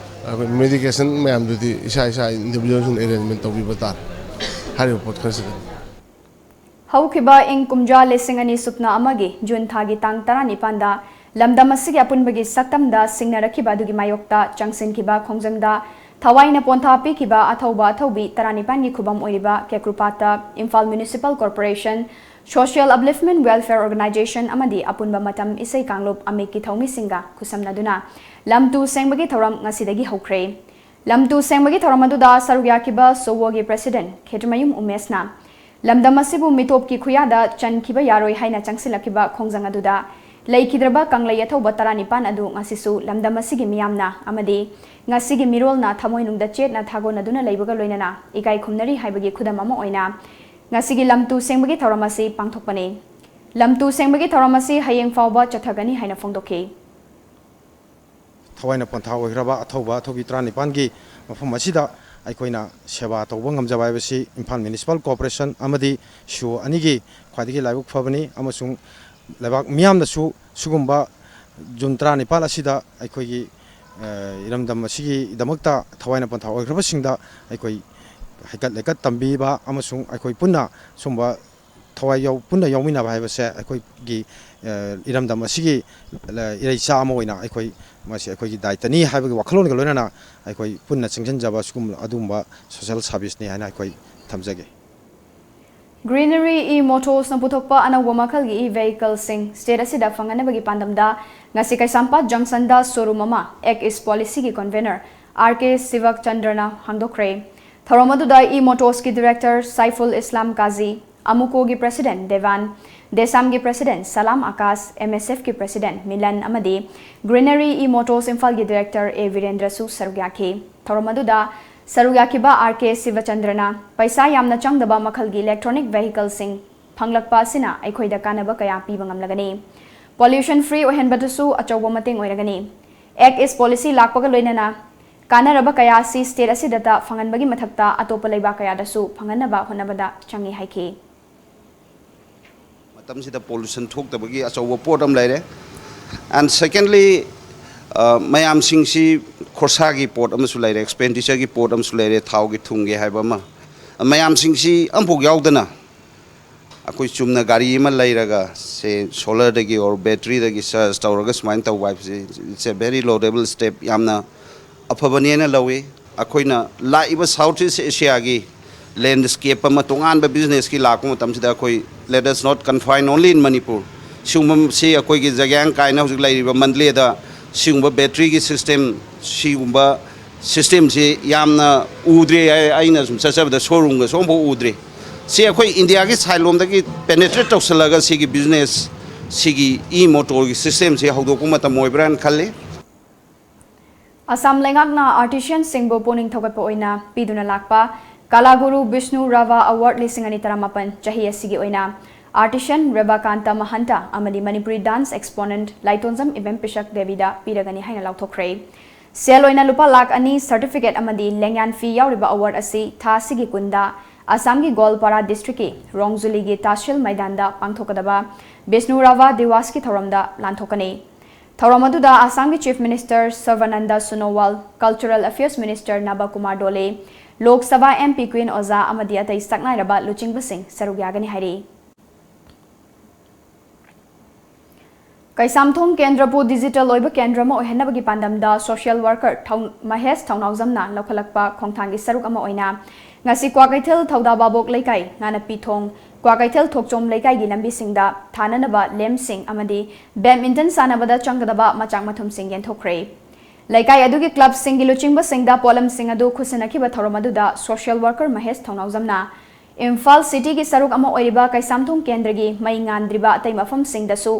ꯑꯩꯈꯣꯏ medication ꯃꯌꯥꯝꯗꯨꯗꯤ ꯏꯁꯥ ꯏꯁꯥ individualꯁꯤꯡꯅ arrangement ꯇꯧꯕꯤꯕ ꯇꯥꯔꯦ꯫ ꯍꯥꯏꯔꯤꯕ ꯄꯣꯠ ꯈꯔꯁꯤꯗ꯫ ꯍꯧꯈꯤꯕ ꯏꯪ ꯀꯨꯝꯖꯥ ꯂꯤꯁꯤꯡ ꯑꯅꯤ ꯁꯨꯞꯅ ꯑꯃꯒꯤ ꯖꯨꯟ ꯊꯥꯒꯤ ꯇꯥꯡ ꯇꯔꯥꯅꯤꯄꯥꯟꯗ ꯂꯝꯗꯝ ꯑꯁꯤꯒꯤ ꯑꯄꯨꯟꯕꯒꯤ ꯁꯛꯇꯝꯗ ꯁꯤꯡꯅꯔꯛꯈꯤꯕ ꯑꯗꯨꯒꯤ ꯃꯥꯌꯣꯛꯇ ꯆꯪꯁꯤꯟꯈꯤꯕ ꯈꯣꯡꯖꯪꯗ ꯊꯋꯥꯏꯅ ꯄꯣꯟꯊꯥ ꯄꯤꯈꯤꯕ ꯑꯊꯧꯕ ꯑꯊꯧꯕꯤ ꯇꯔꯥꯅꯤꯄꯥꯟꯒꯤ ꯈꯨꯕꯝ ꯑꯣꯏꯔꯤꯕ ꯀꯦꯀ꯭ꯔꯨꯄꯥꯠꯇ Imphal Municipal Corporation, Social Upliftment Welfare Organisation ꯑꯃꯗꯤ ꯑꯄꯨꯟꯕ ꯃꯇꯝ ꯏꯁꯩ ꯀꯥꯡꯂꯨꯞ ꯑꯃꯤꯛꯀꯤ ꯊꯧꯃꯤꯁꯤꯡꯒ ꯈꯨꯠꯁꯝꯅꯗꯨꯅ ꯂꯝ ꯇꯨ ꯁꯦꯡꯕꯒꯤ ꯊꯧꯔꯝ ꯉꯁꯤꯗꯒꯤ ꯍꯧꯈ꯭ꯔꯦ꯫ ꯂꯝ ꯇꯨ ꯁꯦꯡꯕꯒꯤ ꯊꯧꯔꯝ ꯑꯗꯨꯗ ꯁꯔꯨꯛ ꯌꯥꯈꯤꯕ ꯁꯣꯋꯣꯒꯤ president ꯈꯦꯇ꯭ꯔꯤꯃꯌꯨꯝ ꯎꯃꯦꯁꯅ ꯂꯝꯗꯝ ꯑꯁꯤꯕꯨ ꯃꯤꯇꯣꯞꯀꯤ ꯈꯨꯌꯥꯗ ꯆꯟꯈꯤꯕ ꯌꯥꯔꯣꯏ ꯍꯥꯏꯅ ꯆꯪꯁꯤꯜꯂꯛꯈꯤꯕ ꯈꯣꯡꯖꯪ ꯑꯗꯨꯗ ꯂꯩꯈꯤꯗ꯭ꯔꯕ ꯀꯪꯂꯩ ꯑꯊꯧꯕ ꯇꯔꯥꯅꯤꯄꯥꯟ ꯑꯗꯨ ꯉꯁꯤꯁꯨ ꯂꯝꯗꯝ ꯑꯁꯤꯒꯤ ꯃꯤꯌꯥꯝꯅ ꯑꯃꯗꯤ ꯉꯁꯤꯒꯤ ꯃꯤꯔꯣꯜꯅ ꯊꯃꯣꯏꯅꯨꯡꯗ ꯆꯦꯠꯅ ꯊꯥꯒꯣꯟꯅꯗꯨꯅ ꯂꯩꯕꯒ ꯂꯣꯏꯅꯅ ꯏꯀꯥꯏ ꯈꯨꯝꯅꯔꯤ ꯍꯥꯏꯕꯒꯤ ꯈꯨꯗꯝ ꯑꯃ ꯑꯣꯏꯅ ꯉꯁꯤꯒꯤ ꯂꯝ ꯇꯨ ꯁꯦꯡꯕꯒꯤ ꯊꯧꯔꯝ ꯑꯁꯤ ꯄꯥꯡꯊꯣꯛꯄꯅꯤ꯫ ꯂꯝ ꯇꯨ ꯁꯦꯡꯕꯒꯤ ꯊꯧꯔꯝ ꯑꯁꯤ ꯍꯌꯦꯡ ꯐꯥꯎꯕ ꯆꯠꯊꯒꯅꯤ ꯍꯥꯏꯅ ꯐꯣꯡꯗꯣꯛꯈꯤ꯫ ꯊꯋꯥꯏꯅ ꯄꯣꯟꯊꯥ ꯑꯣꯏꯈ꯭ꯔꯕ ꯑꯊꯧꯕ ꯑꯊꯧꯕꯤ ꯇꯔꯥꯅꯤꯄꯥꯟꯒꯤ ꯃꯐꯝ ꯑꯁꯤꯗ ꯑꯩꯈꯣꯏꯅ ꯁꯦꯕꯥ ꯇꯧꯕ ꯉꯝꯖꯕ ꯍꯥꯏꯕꯁꯤ ꯏꯝꯐꯥꯜ ꯃ꯭ꯌꯨꯅꯤꯁꯤꯄꯥꯜ ꯀꯣꯔꯄꯣꯔꯦꯁꯟ ꯑꯃꯗꯤ ꯁꯤꯑꯣ ꯑꯅꯤꯒꯤ ꯈ꯭ꯋꯥꯏꯗꯒꯤ ꯂꯥꯏꯕꯛ ꯐꯕꯅꯤ, ꯑꯃꯁꯨꯡ ꯂꯩꯕꯥꯛ ꯃꯤꯌꯥꯝꯅꯁꯨ ꯁꯤꯒꯨꯝꯕ ꯖꯨꯟ ꯇꯔꯥꯅꯤꯄꯥꯜ ꯑꯁꯤꯗ ꯑꯩꯈꯣꯏꯒꯤ ꯏꯔꯝꯗꯝ ꯑꯁꯤꯒꯤꯗꯃꯛꯇ ꯊꯋꯥꯏꯅ ꯄꯣꯟꯊꯥ ꯑꯣꯏꯈ꯭ꯔꯕꯁꯤꯡꯗ ꯑꯩꯈꯣꯏ ꯍꯩꯀꯠ ꯂꯩꯀꯠ ꯇꯝꯕꯤꯕ ꯑꯃꯁꯨꯡ ꯑꯩꯈꯣꯏ ꯄꯨꯟꯅ ꯁꯨꯝꯕ ꯊꯋꯥꯏ ꯄꯨꯟꯅ ꯌꯥꯎꯃꯤꯟꯅꯕ ꯍꯥꯏꯕꯁꯦ ꯑꯩꯈꯣꯏꯒꯤ ꯏꯔꯝꯗꯝ ꯑꯁꯤꯒꯤ ꯏꯔꯩꯆꯥ ꯑꯃ ꯑꯣꯏꯅ ꯑꯩꯈꯣꯏ ꯃꯁꯤ ꯑꯩꯈꯣꯏꯒꯤ ꯗꯥꯏꯇꯅꯤ ꯍꯥꯏꯕꯒꯤ ꯋꯥꯈꯜꯂꯣꯟꯒ ꯂꯣꯏꯅꯅ ꯑꯩꯈꯣꯏ ꯄꯨꯟꯅ ꯆꯪꯁꯤꯟꯖꯕ ꯁꯤꯒꯨꯝꯕ ꯑꯗꯨꯒꯨꯝꯕ ꯁꯣꯁꯦꯜ ꯁꯥꯔꯚꯤꯁꯅꯤ ꯍꯥꯏꯅ ꯑꯩꯈꯣꯏ ꯊꯝꯖꯒꯦ꯫ Greenery e-motorsꯅ ꯄꯨꯊꯣꯛꯄ ꯑꯅꯧꯕ ꯃꯈꯜꯒꯤ e-vehicleꯁꯤꯡ state ꯑꯁꯤꯗ ꯐꯪꯍꯟꯅꯕꯒꯤ ꯄꯥꯟꯗꯝꯗ ꯉꯁꯤ ꯀꯩꯁꯥꯝꯄꯥꯠ junctionꯗ showroom ꯑꯃ Act East Policyꯒꯤ convener R K ꯁꯤꯕꯛꯆꯟꯗ꯭ꯔꯅ ꯍꯥꯡꯗꯣꯛꯈ꯭ꯔꯦ꯫ ꯊꯧꯔꯝ ꯑꯗꯨꯗ e-motorsꯀꯤ director ꯁꯥꯏꯐꯨꯜ ꯏꯁꯂꯥꯝ ꯀꯥꯖꯤ, AMUCOꯒꯤ president ꯗꯦꯕꯥꯟ, DESAMꯒꯤ president ꯁꯂꯥꯝ ꯑꯀꯥꯁ, MSFꯀꯤ president ꯃꯤꯂꯟ ꯑꯃꯗꯤ Greenery e-motors ꯏꯝꯐꯥꯜꯒꯤ director A ꯕꯤꯔꯦꯟꯗ꯭ꯔꯁꯨ ꯁꯔꯨꯛ ꯌꯥꯈꯤ꯫ ꯊꯧꯔꯝ ꯑꯗꯨꯗ ꯁꯔꯨꯛ ꯌꯥꯈꯤꯕ R K ꯁꯤꯕꯆꯟꯗ꯭ꯔꯅ ꯄꯩꯁꯥ ꯌꯥꯝꯅ ꯆꯪꯗꯕ ꯃꯈꯜꯒꯤ electronic vehicleꯁꯤꯡ ꯐꯪꯂꯛꯄ ꯑꯁꯤꯅ ꯑꯩꯈꯣꯏꯗ ꯀꯥꯟꯅꯕ ꯀꯌꯥ ꯄꯤꯕ ꯉꯝꯂꯒꯅꯤ꯫ Pollution free ꯑꯣꯏꯍꯟꯕꯗꯁꯨ ꯑꯆꯧꯕ ꯃꯇꯦꯡ ꯑꯣꯏꯔꯒꯅꯤ꯫ Act East Policy ꯂꯥꯛꯄꯒ ꯂꯣꯏꯅꯅ ꯀꯥꯟꯅꯔꯕ ꯀꯌꯥ ꯑꯁꯤ state ꯑꯁꯤꯗꯇ ꯐꯪꯍꯟꯕꯒꯤ ꯃꯊꯛꯇ ꯑꯇꯣꯞꯄ ꯂꯩꯕꯥꯛ ꯀꯌꯥꯗꯁꯨ ꯐꯪꯍꯟꯅꯕ ꯍꯣꯠꯅꯕꯗ ꯆꯪꯏ ꯍꯥꯏꯈꯤ꯫ ꯃꯇꯝꯁꯤꯗ pollution ꯊꯣꯛꯇꯕꯒꯤ ꯑꯆꯧꯕ ꯄꯣꯠ ꯑꯃ ꯂꯩꯔꯦ꯫ And secondly, ꯑ, ꯃꯌꯥꯝꯁꯤꯡꯁꯤ ꯈꯣꯔꯁꯥꯒꯤ ꯄꯣꯠ ꯑꯃꯁꯨ ꯂꯩꯔꯦ, expenditureꯒꯤ ꯄꯣꯠ ꯑꯃꯁꯨ ꯂꯩꯔꯦ, ꯊꯥꯎꯒꯤ ꯊꯨꯝꯒꯤ ꯍꯥꯏꯕ ꯑꯃ꯫ ꯃꯌꯥꯝꯁꯤꯡꯁꯤ ꯑꯃꯐꯥꯎ ꯌꯥꯎꯗꯅ ꯑꯩꯈꯣꯏ ꯆꯨꯝꯅ ꯒꯥꯔꯤ ꯑꯃ ꯂꯩꯔꯒ, say solarꯗꯒꯤ or batteryꯗꯒꯤ charge ꯇꯧꯔꯒ ꯁꯨꯃꯥꯏꯅ ꯇꯧꯕ ꯍꯥꯏꯕꯁꯤ, it's a very laudable step, ꯌꯥꯝꯅ ꯑꯐꯕꯅꯦꯅ ꯂꯧꯏ꯫ ꯑꯩꯈꯣꯏꯅ ꯂꯥꯛꯏꯕ South East Asiaꯒꯤ landscape ꯑꯃ ꯇꯣꯉꯥꯟꯕ businessꯀꯤ ꯂꯥꯛꯄ ꯃꯇꯝꯁꯤꯗ ꯑꯩꯈꯣꯏ, let us not confine only in Manipur, ꯁꯤꯒꯨꯝꯕꯁꯤ ꯑꯩꯈꯣꯏꯒꯤ ꯖꯒ꯭ꯌꯥꯡ ꯀꯥꯏꯅ ꯍꯧꯖꯤꯛ ꯂꯩꯔꯤꯕ ꯃꯟꯗꯂꯦꯗ ꯁꯤꯒꯨꯝꯕ batteryꯒꯤ system, ꯁꯤꯒꯨꯝꯕ systemꯁꯤ ꯌꯥꯝꯅ ꯎꯗ꯭ꯔꯤ꯫ ꯑꯩ-, ꯑꯩꯅ ꯁꯨꯝ ꯆꯠꯆꯕꯗ showroomꯒꯁꯨ ꯑꯃꯐꯥꯎ ꯎꯗ꯭ꯔꯤ꯫ ꯁꯤ ꯑꯩꯈꯣꯏ Indiaꯒꯤ side ꯂꯣꯝꯗꯒꯤ penetrate ꯇꯧꯁꯜꯂꯒ ꯁꯤꯒꯤ business, ꯁꯤꯒꯤ e-motorꯒꯤ systemꯁꯤ ꯍꯧꯗꯣꯛꯄ ꯃꯇꯝ ꯑꯣꯏꯕ꯭ꯔꯥꯅ ꯈꯜꯂꯤ꯫ ꯑꯁꯥꯝ ꯂꯩꯉꯥꯛꯅ artisanꯁꯤꯡꯕꯨ ꯄꯨꯛꯅꯤꯡ ꯊꯧꯒꯠꯄ ꯑꯣꯏꯅ ꯄꯤꯗꯨꯅ ꯂꯥꯛꯄ ꯀꯂꯥꯒꯨꯔꯨ ꯕꯤꯁꯅꯨ ꯔꯥꯚꯥ Award ꯂꯤꯁꯤꯡ ꯑꯅꯤ ꯇꯔꯥꯃꯥꯄꯟ ꯆꯍꯤ ꯑꯁꯤꯒꯤ ꯑꯣꯏꯅ artisan ꯔꯦꯕꯥꯀꯥꯟꯇ ꯃꯍꯟꯇ ꯑꯃꯗꯤ Manipuri dance exponent ꯂꯥꯏꯇꯣꯟꯖꯝ ꯏꯕꯦꯝ ꯄꯤꯁꯛ ꯗꯦꯕꯤꯗ ꯄꯤꯔꯒꯅꯤ ꯍꯥꯏꯅ ꯂꯥꯎꯊꯣꯛꯈ꯭ꯔꯦ꯫ ꯁꯦꯜ ꯑꯣꯏꯅ ꯂꯨꯄꯥ ꯂꯥꯈ ꯑꯅꯤ, certificate ꯑꯃꯗꯤ ꯂꯦꯡꯌꯥꯟ fee ꯌꯥꯎꯔꯤꯕ award ꯑꯁꯤ ꯊꯥ ꯑꯁꯤꯒꯤ ꯀꯨꯟꯗ ꯑꯁꯥꯝꯒꯤ ꯒꯣꯜꯄꯥꯔꯥ ꯗꯤꯁꯇ꯭ꯔꯤꯛꯀꯤ ꯔꯣꯡꯖꯨꯂꯤꯒꯤ ꯇꯥꯁꯤꯜ ꯃꯩꯗꯥꯟꯗ ꯄꯥꯡꯊꯣꯛꯀꯗꯕ ꯕꯤꯁꯅꯨ ꯔꯥꯚꯥ ꯗꯤꯋꯥꯁꯀꯤ ꯊꯧꯔꯝꯗ ꯂꯥꯟꯊꯣꯛꯀꯅꯤ꯫ ꯊꯧꯔꯝ ꯑꯗꯨꯗ ꯑꯁꯥꯝꯒꯤ chief minister Sarbananda Sonowal, cultural affairs minister Naba Kumar Doley, Lok Sabha M P Queen Oja ꯑꯃꯗꯤ ꯑꯇꯩ ꯁꯛꯅꯥꯏꯔꯕ ꯂꯨꯆꯤꯡꯕꯁꯤꯡ ꯁꯔꯨꯛ ꯌꯥꯒꯅꯤ ꯍꯥꯏꯔꯤ꯫ ꯀꯩꯁꯥꯝꯊꯣꯡ ꯀꯦꯟꯗ꯭ꯔꯕꯨ ꯗꯤꯖꯤꯇꯦꯜ ꯑꯣꯏꯕ ꯀꯦꯟꯗ꯭ꯔ ꯑꯃ ꯑꯣꯏꯍꯟꯅꯕꯒꯤ ꯄꯥꯟꯗꯝꯗ ꯁꯣꯁꯤꯌꯦꯜ ꯋꯥꯔꯀꯔ ꯊꯧ-, ꯃꯍꯦꯁ ꯊꯧꯅꯥꯎꯖꯝꯅ ꯂꯧꯈꯠꯂꯛꯄ ꯈꯣꯡꯊꯥꯡꯒꯤ ꯁꯔꯨꯛ ꯑꯃ ꯑꯣꯏꯅ ꯉꯁꯤ ꯀ꯭ꯋꯥꯀꯩꯊꯦꯜ ꯊꯧꯗꯥ ꯚꯥꯕꯣꯛ ꯂꯩꯀꯥꯏ, ꯉꯥꯅꯄꯤ ꯊꯣꯡ, ꯀ꯭ꯋꯥꯀꯩꯊꯦꯜ ꯊꯣꯛꯆꯣꯝ ꯂꯩꯀꯥꯏꯒꯤ ꯂꯝꯕꯤꯁꯤꯡꯗ ꯊꯥꯅꯅꯕ ꯂꯦꯝꯞꯁꯤꯡ ꯑꯃꯗꯤ ꯕꯦꯗꯃꯤꯟꯇꯟ ꯁꯥꯟꯅꯕꯗ ꯆꯪꯒꯗꯕ ꯃꯆꯥꯛ ꯃꯊꯨꯝꯁꯤꯡ ꯌꯦꯟꯊꯣꯛꯈ꯭ꯔꯦ꯫ ꯂꯩꯀꯥꯏ ꯑꯗꯨꯒꯤ ꯀ꯭ꯂꯕꯁꯤꯡꯒꯤ ꯂꯨꯆꯤꯡꯕꯁꯤꯡꯗ ꯄꯣꯠꯂꯝꯁꯤꯡ ꯑꯗꯨ ꯈꯨꯠꯁꯤꯟꯅꯈꯤꯕ ꯊꯧꯔꯝ ꯑꯗꯨꯗ ꯁꯣꯁꯤꯌꯦꯜ ꯋꯥꯔꯀꯔ ꯃꯍꯦꯁ ꯊꯧꯅꯥꯎꯖꯝꯅ ꯏꯝꯐꯥꯜ ꯁꯤꯇꯤꯒꯤ ꯁꯔꯨꯛ ꯑꯃ ꯑꯣꯏꯔꯤꯕ ꯀꯩꯁꯥꯝꯊꯣꯡ ꯀꯦꯟꯗ꯭ꯔꯒꯤ ꯃꯩ ꯉꯥꯟꯗ꯭ꯔꯤꯕ ꯑꯇꯩ ꯃꯐꯝꯁꯤꯡꯗꯁꯨ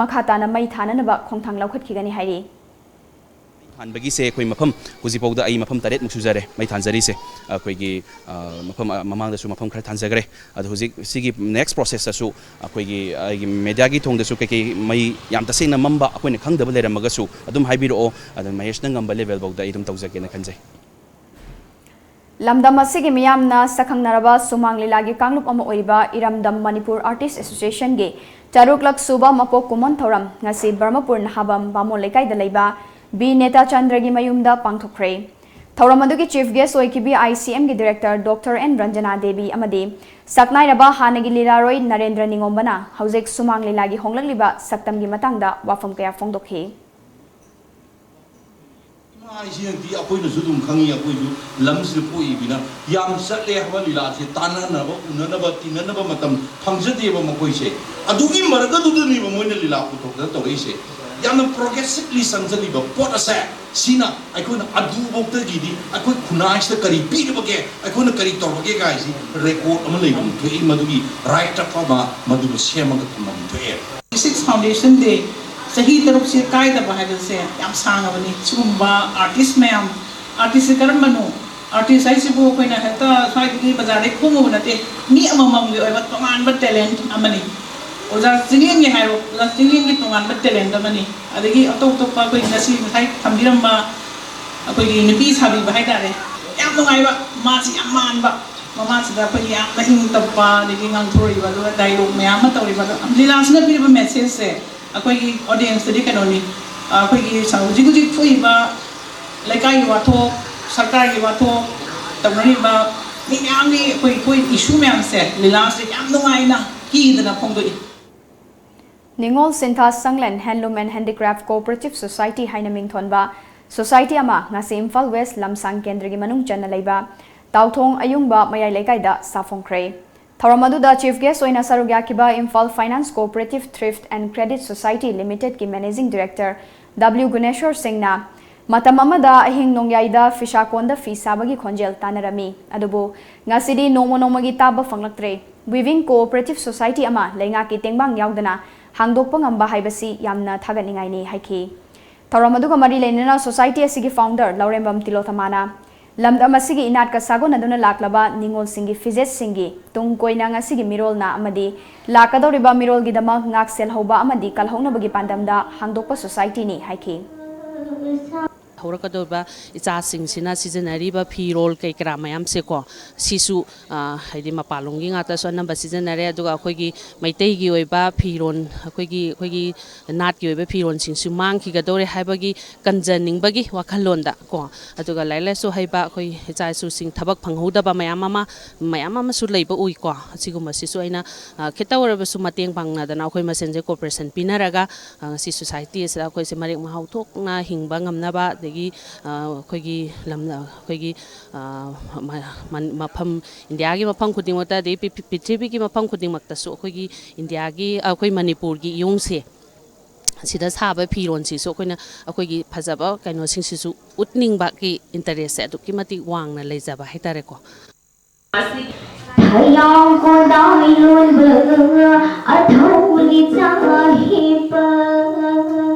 ꯃꯈꯥ ꯇꯥꯅ ꯃꯩ ꯊꯥꯅꯅꯕ ꯈꯣꯡꯊꯥꯡ ꯂꯧꯈꯠꯈꯤꯒꯅꯤ ꯍꯥꯏꯔꯤ꯫ ꯊꯥꯟꯕꯒꯤꯁꯦ ꯑꯩꯈꯣꯏ ꯃꯐꯝ ꯍꯧꯖꯤꯛꯐꯥꯎꯗ ꯑꯩ ꯃꯐꯝ ꯇꯔꯦꯠꯃꯨꯛ ꯁꯨꯖꯔꯦ ꯃꯩ ꯊꯥꯟꯖꯔꯤꯁꯦ꯫ ꯑꯩꯈꯣꯏꯒꯤ, ꯑ, ꯃꯐꯝ, ꯑ, ꯃꯃꯥꯡꯗꯁꯨ ꯃꯐꯝ ꯈꯔ ꯊꯥꯟꯖꯈ꯭ꯔꯦ꯫ ꯑꯗꯣ ꯍꯧꯖꯤꯛ ꯁꯤꯒꯤ ꯅꯦꯛꯁ ꯄ꯭ꯔꯣꯁꯦꯁꯇꯁꯨ ꯑꯩꯈꯣꯏꯒꯤ, ꯑꯩꯒꯤ ꯃꯦꯗꯤꯌꯥꯒꯤ ꯊꯣꯡꯗꯁꯨ ꯀꯩꯀꯩ ꯃꯩ ꯌꯥꯝ ꯇꯁꯦꯡꯅ ꯃꯝꯕ ꯑꯩꯈꯣꯏꯅ ꯈꯪꯗꯕ ꯂꯩꯔꯝꯃꯒꯁꯨ ꯑꯗꯨꯝ ꯍꯥꯏꯕꯤꯔꯛꯑꯣ꯫ ꯑꯗ ꯃꯍꯦꯁꯅ ꯉꯝꯕ ꯂꯦꯚꯦꯜꯐꯥꯎꯗ ꯑꯩ ꯑꯗꯨꯝ ꯇꯧꯖꯒꯦꯅ ꯈꯟꯖꯩ꯫ ꯂꯝꯗꯝ ꯑꯁꯤꯒꯤ ꯃꯤꯌꯥꯝꯅ ꯁꯛꯈꯪꯅꯔꯕ ꯁꯨꯃꯥꯡ ꯂꯤꯂꯥꯒꯤ ꯀꯥꯡꯂꯨꯞ ꯑꯃ ꯑꯣꯏꯔꯤꯕ ꯏꯔꯝꯗꯝ ꯃꯅꯤꯄꯨꯔ ꯑꯥꯔꯇꯤꯁ ꯑꯦꯁꯣꯁꯤꯌꯦꯁꯟꯒꯤ ꯇꯔꯨꯛꯂꯛ ꯁꯨꯕ ꯃꯄꯣꯛ ꯀꯨꯝꯑꯣꯟ ꯊꯧꯔꯝ ꯉꯁꯤ ꯕ꯭ꯔꯍꯃꯄꯨꯔ ꯅꯍꯥꯕꯝ ꯕꯥꯃꯣꯟ ꯂꯩꯀꯥꯏꯗ ꯂꯩꯕ ꯕꯤ ꯅꯦꯇꯥꯆꯟꯗ꯭ꯔꯒꯤ ꯃꯌꯨꯝꯗ ꯄꯥꯡꯊꯣꯛꯈ꯭ꯔꯦ꯫ ꯊꯧꯔꯝ ꯑꯗꯨꯒꯤ ꯆꯤꯐ ꯒꯦꯁ ꯑꯣꯏꯈꯤꯕꯤ ꯑꯥꯏ ꯁꯤ ꯑꯦꯝꯒꯤ director doctor N Ranjana Devi ꯑꯃꯗꯤ ꯁꯛꯅꯥꯏꯔꯕ ꯍꯥꯟꯅꯒꯤ ꯂꯤꯂꯥꯔꯣꯏ ꯅꯔꯦꯟꯗ꯭ꯔ ꯅꯤꯉꯣꯝꯕꯅ ꯍꯧꯖꯤꯛ ꯁꯨꯃꯥꯡ ꯂꯤꯂꯥꯒꯤ ꯍꯣꯡꯂꯛꯂꯤꯕ ꯁꯛꯇꯝꯒꯤ ꯃꯇꯥꯡꯗ ꯋꯥꯐꯝ ꯀꯌꯥ ꯐꯣꯡꯗꯣꯛꯈꯤ꯫ ꯏꯃꯥ ꯍꯥꯏꯁꯤꯅꯗꯤ ꯑꯩꯈꯣꯏꯅꯁꯨ ꯑꯗꯨꯝ ꯈꯪꯉꯤ, ꯑꯩꯈꯣꯏꯁꯨ ꯂꯝꯁꯤꯗ ꯄꯣꯛꯏꯕꯅ ꯌꯥꯝ ꯆꯠꯂꯦ ꯍꯥꯏꯕ ꯂꯤꯂꯥꯁꯦ ꯇꯥꯟꯅꯅꯕ, ꯎꯅꯅꯕ, ꯇꯤꯟꯅꯅꯕ ꯃꯇꯝ ꯐꯪꯖꯗꯦꯕ ꯃꯈꯣꯏꯁꯦ꯫ ꯑꯗꯨꯒꯤ ꯃꯔꯛꯇꯗꯨꯗꯅꯦꯕ ꯃꯣꯏꯅ ꯂꯤꯂꯥ ꯄꯨꯊꯣꯛꯇꯅ ꯇꯧꯔꯛꯏꯁꯦ꯫ ꯌꯥꯝꯅ ꯄ꯭ꯔꯣꯒ꯭ꯔꯦꯁꯤꯞꯂꯤ ꯆꯪꯁꯤꯜꯂꯤꯕ ꯄꯣꯠ ꯑꯁꯦ ꯁꯤꯅ ꯑꯩꯈꯣꯏꯅ ꯑꯗꯨꯐꯥꯎꯗꯒꯤꯗꯤ ꯑꯩꯈꯣꯏ ꯈꯨꯟꯅꯥꯏꯁꯤꯗ ꯀꯔꯤ ꯄꯤꯔꯤꯕꯒꯦ, ꯑꯩꯈꯣꯏꯅ ꯀꯔꯤ ꯇꯧꯔꯒꯦ ꯀꯥꯏꯁꯤ ꯔꯦꯀꯣꯔꯗ ꯑꯃ ꯂꯩꯐꯝ ꯊꯣꯛꯏ, ꯃꯗꯨꯒꯤ ꯔꯥꯏꯠ ꯑꯞ ꯑꯃ ꯃꯗꯨꯅ ꯁꯦꯝꯃꯒ ꯊꯝꯐꯝ ꯊꯣꯛꯑꯦ꯫ ꯁꯤꯛꯁ ꯐꯥꯎꯟꯗꯦꯁꯟ ꯗꯦ ꯆꯍꯤ ꯇꯔꯨꯛꯁꯦ ꯀꯥꯏꯗꯕ ꯍꯥꯏꯕꯁꯦ ꯌꯥꯝ ꯁꯥꯡꯉꯕꯅꯤ꯫ ꯁꯤꯒꯨꯝꯕ ꯑꯥꯔꯇꯤꯁ ꯃꯌꯥꯝ, ꯑꯥꯔꯇꯤꯁꯁꯦ ꯀꯔꯝꯕꯅꯣ? ꯑꯥꯔꯇꯤꯁ ꯍꯥꯏꯁꯤꯕꯨ ꯑꯩꯈꯣꯏꯅ ꯍꯦꯛꯇ ꯁ꯭ꯋꯥꯏꯗꯒꯤ ꯕꯖꯥꯔꯗꯒꯤ ꯈꯣꯝꯃꯨꯕ ꯅꯠꯇꯦ, ꯃꯤ ꯑꯃꯃꯝꯒꯤ ꯑꯣꯏꯕ ꯇꯣꯉꯥꯟꯕ ꯇꯦꯂꯦꯟꯠ ꯑꯃꯅꯤ꯫ ꯑꯣꯖꯥ ꯆꯤꯡꯂꯦꯟꯒꯤ ꯍꯥꯏꯔꯣ, ꯑꯣꯖꯥ ꯆꯤꯡꯂꯦꯟꯒꯤ ꯇꯣꯉꯥꯟꯕ ꯇꯦꯂꯦꯟꯠ ꯑꯃꯅꯤ꯫ ꯑꯗꯒꯤ ꯑꯇꯣꯞ ꯑꯇꯣꯞꯄ ꯑꯩꯈꯣꯏ ꯉꯁꯤ ꯉꯁꯥꯏ ꯊꯝꯕꯤꯔꯝꯕ ꯑꯩꯈꯣꯏꯒꯤ ꯅꯨꯄꯤ ꯁꯥꯕꯤꯕ ꯍꯥꯏꯇꯥꯔꯦ, ꯌꯥꯝ ꯅꯨꯡꯉꯥꯏꯕ, ꯃꯥꯁꯤ ꯌꯥꯝ ꯃꯥꯟꯕ꯫ ꯃꯃꯥꯡꯁꯤꯗ ꯑꯩꯈꯣꯏꯒꯤ ꯌꯥꯝꯅ ꯏꯪ ꯇꯞꯄ, ꯑꯗꯒꯤ ꯉꯥꯡꯊꯣꯔꯛꯏꯕ, ꯑꯗꯨꯒ ꯗꯥꯏꯂꯣꯒ ꯃꯌꯥꯝ ꯑꯃ ꯇꯧꯔꯤꯕ, ꯑꯗꯣ ꯂꯤꯂꯥꯁꯤꯅ ꯄꯤꯔꯤꯕ ꯃꯦꯁꯦꯖꯁꯦ ꯑꯩꯈꯣꯏꯒꯤ ꯑꯣꯗꯤꯌꯦꯟꯁꯇꯗꯤ ꯀꯩꯅꯣꯅꯤ, ꯑꯩꯈꯣꯏꯒꯤ ꯍꯧꯖꯤꯛ ꯍꯧꯖꯤꯛ ꯊꯣꯛꯏꯕ ꯂꯩꯀꯥꯏꯒꯤ ꯋꯥꯊꯣꯛ, ꯁꯔꯀꯥꯔꯒꯤ ꯋꯥꯊꯣꯛ ꯇꯧꯅꯔꯤꯕ ꯃꯤ ꯃꯌꯥꯝꯒꯤ ꯑꯩꯈꯣꯏ, ꯑꯩꯈꯣꯏ ꯏꯁꯨ ꯃꯌꯥꯝꯁꯦ ꯂꯤꯂꯥꯁꯦ ꯌꯥꯝ ꯅꯨꯡꯉꯥꯏꯅ ꯀꯤꯗꯅ ꯐꯣꯡꯗꯣꯛꯏ꯫ ꯅꯤꯉꯣꯜ ꯁꯤꯟꯊꯥ ꯁꯪꯂꯦꯟ Handloom and Handicraft Cooperative Society ꯍꯥꯏꯅ ꯃꯤꯡꯊꯣꯟꯕ ꯁꯣꯁꯥꯏꯇꯤ ꯑꯃ ꯉꯁꯤ ꯏꯝꯐꯥꯜ ꯋꯦꯁ ꯂꯝꯁꯥꯡ ꯀꯦꯟꯗ꯭ꯔꯒꯤ ꯃꯅꯨꯡ ꯆꯟꯅ ꯂꯩꯕ ꯇꯥꯎꯊꯣꯡ ꯑꯌꯨꯡꯕ ꯃꯌꯥꯏ ꯂꯩꯀꯥꯏꯗ ꯁꯥꯐꯣꯡꯈ꯭ꯔꯦ꯫ ꯊꯧꯔꯝ ꯑꯗꯨꯗ ꯆꯤꯐ ꯒꯦꯁ ꯑꯣꯏꯅ ꯁꯔꯨꯛ ꯌꯥꯈꯤꯕ Imphal finance cooperative thrift and credit society ꯂꯤꯃꯤꯇꯦꯗꯀꯤ ꯃꯦꯅꯦꯖꯤꯡ ꯗꯤꯔꯦꯛꯇꯔ ꯗꯕ꯭ꯂꯤꯎ ꯒꯨꯅꯦꯁꯣꯔ ꯁꯤꯡꯅ ꯃꯇꯝ ꯑꯃꯗ ꯑꯍꯤꯡ ꯅꯣꯡꯌꯥꯏꯗ ꯐꯤꯁꯥꯀꯣꯟꯗ ꯐꯤ ꯁꯥꯕꯒꯤ ꯈꯣꯟꯖꯦꯜ ꯇꯥꯟꯅꯔꯝꯃꯤ, ꯑꯗꯨꯕꯨ ꯉꯁꯤꯗꯤ ꯅꯣꯡꯃ ꯅꯣꯡꯃꯒꯤ ꯇꯥꯕ ꯐꯪꯂꯛꯇ꯭ꯔꯦ꯫ ꯋꯤꯚꯤꯡ ꯀꯣꯑꯣꯄꯔꯦꯇꯤꯚ ꯁꯣꯁꯥꯏꯇꯤ ꯑꯃ ꯂꯩꯉꯥꯛꯀꯤ ꯇꯦꯡꯕꯥꯡ ꯌꯥꯎꯗꯅ ꯍꯥꯡꯗꯣꯛꯄ ꯉꯝꯕ ꯍꯥꯏꯕꯁꯤ ꯌꯥꯝꯅ ꯊꯥꯒꯠꯅꯤꯡꯉꯥꯏꯅꯤ ꯍꯥꯏꯈꯤ꯫ ꯊꯧꯔꯝ ꯑꯗꯨꯒ ꯃꯔꯤ ꯂꯩꯅꯅ ꯁꯣꯁꯥꯏꯇꯤ ꯑꯁꯤꯒꯤ ꯐꯥꯎꯟꯗꯔ ꯂꯧꯔꯦꯝꯕꯝ ꯇꯤꯂꯣꯊꯃꯥꯅ ꯂꯝꯗꯝ ꯑꯁꯤꯒꯤ ꯏꯅꯥꯠꯀ ꯁꯥꯒꯣꯟꯅꯗꯨꯅ ꯂꯥꯛꯂꯕ ꯅꯤꯉꯣꯜꯁꯤꯡꯒꯤ ꯐꯤꯖꯦꯠꯁꯤꯡꯒꯤ ꯇꯨꯡ ꯀꯣꯏꯅ ꯉꯁꯤꯒꯤ ꯃꯤꯔꯣꯜꯅ ꯑꯃꯗꯤ ꯂꯥꯛꯀꯗꯧꯔꯤꯕ ꯃꯤꯔꯣꯜꯒꯤꯗꯃꯛ ꯉꯥꯛ ꯁꯦꯜꯍꯧꯕ ꯑꯃꯗꯤ ꯀꯜꯍꯧꯅꯕꯒꯤ ꯄꯥꯟꯗꯝꯗ ꯍꯥꯡꯗꯣꯛꯄ ꯁꯣꯁꯥꯏꯇꯤꯅꯤ ꯍꯥꯏꯈꯤ꯫ ꯍꯧꯔꯛꯀꯗꯧꯔꯤꯕ ꯏꯆꯥꯁꯤꯡꯁꯤꯅ ꯁꯤꯖꯤꯟꯅꯔꯤꯕ ꯐꯤꯔꯣꯜ ꯀꯩ ꯀꯔꯥ ꯃꯌꯥꯝꯁꯦꯀꯣ, ꯁꯤꯁꯨ, ꯑ, ꯍꯥꯏꯗꯤ ꯃꯄꯥꯟꯂꯣꯝꯒꯤ ꯉꯥꯛꯇꯁꯨ ꯑꯅꯝꯕ ꯁꯤꯖꯤꯟꯅꯔꯦ, ꯑꯗꯨꯒ ꯑꯩꯈꯣꯏꯒꯤ ꯃꯩꯇꯩꯒꯤ ꯑꯣꯏꯕ ꯐꯤꯔꯣꯜ, ꯑꯩꯈꯣꯏꯒꯤ, ꯑꯩꯈꯣꯏꯒꯤ ꯅꯥꯠꯀꯤ ꯑꯣꯏꯕ ꯐꯤꯔꯣꯜꯁꯤꯡꯁꯨ ꯃꯥꯡꯈꯤꯒꯗꯧꯔꯦ ꯍꯥꯏꯕꯒꯤ ꯀꯟꯖꯅꯤꯡꯕꯒꯤ ꯋꯥꯈꯜꯂꯣꯟꯗ ꯀꯣ, ꯑꯗꯨꯒ ꯂꯥꯏꯔꯤꯛ ꯂꯥꯏꯁꯨ ꯍꯩꯕ ꯑꯩꯈꯣꯏ ꯏꯆꯥ ꯏꯁꯨꯁꯤꯡ ꯊꯕꯛ ꯐꯪꯍꯧꯗꯕ ꯃꯌꯥꯝ ꯑꯃ, ꯃꯌꯥꯝ ꯑꯃꯁꯨ ꯂꯩꯕ ꯎꯏꯀꯣ꯫ ꯑꯁꯤꯒꯨꯝꯕꯁꯤꯁꯨ ꯑꯩꯅ, ꯑ, ꯈꯤꯇ ꯑꯣꯏꯔꯕꯁꯨ ꯃꯇꯦꯡ ꯄꯥꯡꯅꯗꯅ ꯑꯩꯈꯣꯏ ꯃꯁꯦꯟꯁꯦ ꯀꯣꯑꯣꯄꯔꯦꯁꯟ ꯄꯤꯅꯔꯒ, ꯑ, ꯉꯁꯤ ꯁꯣꯁꯥꯏꯇꯤ ꯑꯁꯤꯗ ꯑꯩꯈꯣꯏꯁꯦ ꯃꯔꯦꯛ ꯃꯍꯥꯎ ꯊꯣꯛꯅ ꯍꯤꯡꯕ ꯉꯝꯅꯕ, ꯑꯗꯒꯤ, ꯑ, ꯑꯩꯈꯣꯏꯒꯤ ꯂꯝ, ꯑꯩꯈꯣꯏꯒꯤ, ꯑ, ꯃ-, ꯃ-, ꯃꯐꯝ, ꯏꯟꯗꯤꯌꯥꯒꯤ ꯃꯐꯝ ꯈꯨꯗꯤꯡꯃꯛꯇ, ꯑꯗꯒꯤ ꯄꯤ-, ꯄꯤ-, ꯄ꯭ꯔꯤꯊꯤꯕꯤꯒꯤ ꯃꯐꯝ ꯈꯨꯗꯤꯡꯃꯛꯇꯁꯨ ꯑꯩꯈꯣꯏꯒꯤ ꯏꯟꯗꯤꯌꯥꯒꯤ, ꯑꯩꯈꯣꯏ ꯃꯅꯤꯄꯨꯔꯒꯤ ꯏꯌꯣꯡꯁꯦ, ꯁꯤꯗ ꯁꯥꯕ ꯐꯤꯔꯣꯜꯁꯤꯁꯨ ꯑꯩꯈꯣꯏꯅ ꯑꯩꯈꯣꯏꯒꯤ ꯐꯖꯕ ꯀꯩꯅꯣꯁꯤꯡꯁꯤꯁꯨ ꯎꯠꯅꯤꯡꯕꯒꯤ ꯏꯟꯇꯔꯦꯁꯁꯦ ꯑꯗꯨꯛꯀꯤ ꯃꯇꯤꯛ ꯋꯥꯡꯅ ꯂꯩꯖꯕ ꯍꯥꯏꯇꯥꯔꯦꯀꯣ꯫ ꯊꯌꯥꯎ ꯀꯣꯟꯗꯥꯏ ꯂꯣꯟꯕ ꯑꯊꯧꯕꯒꯤ ꯆꯥꯛ ꯍꯦꯞꯄ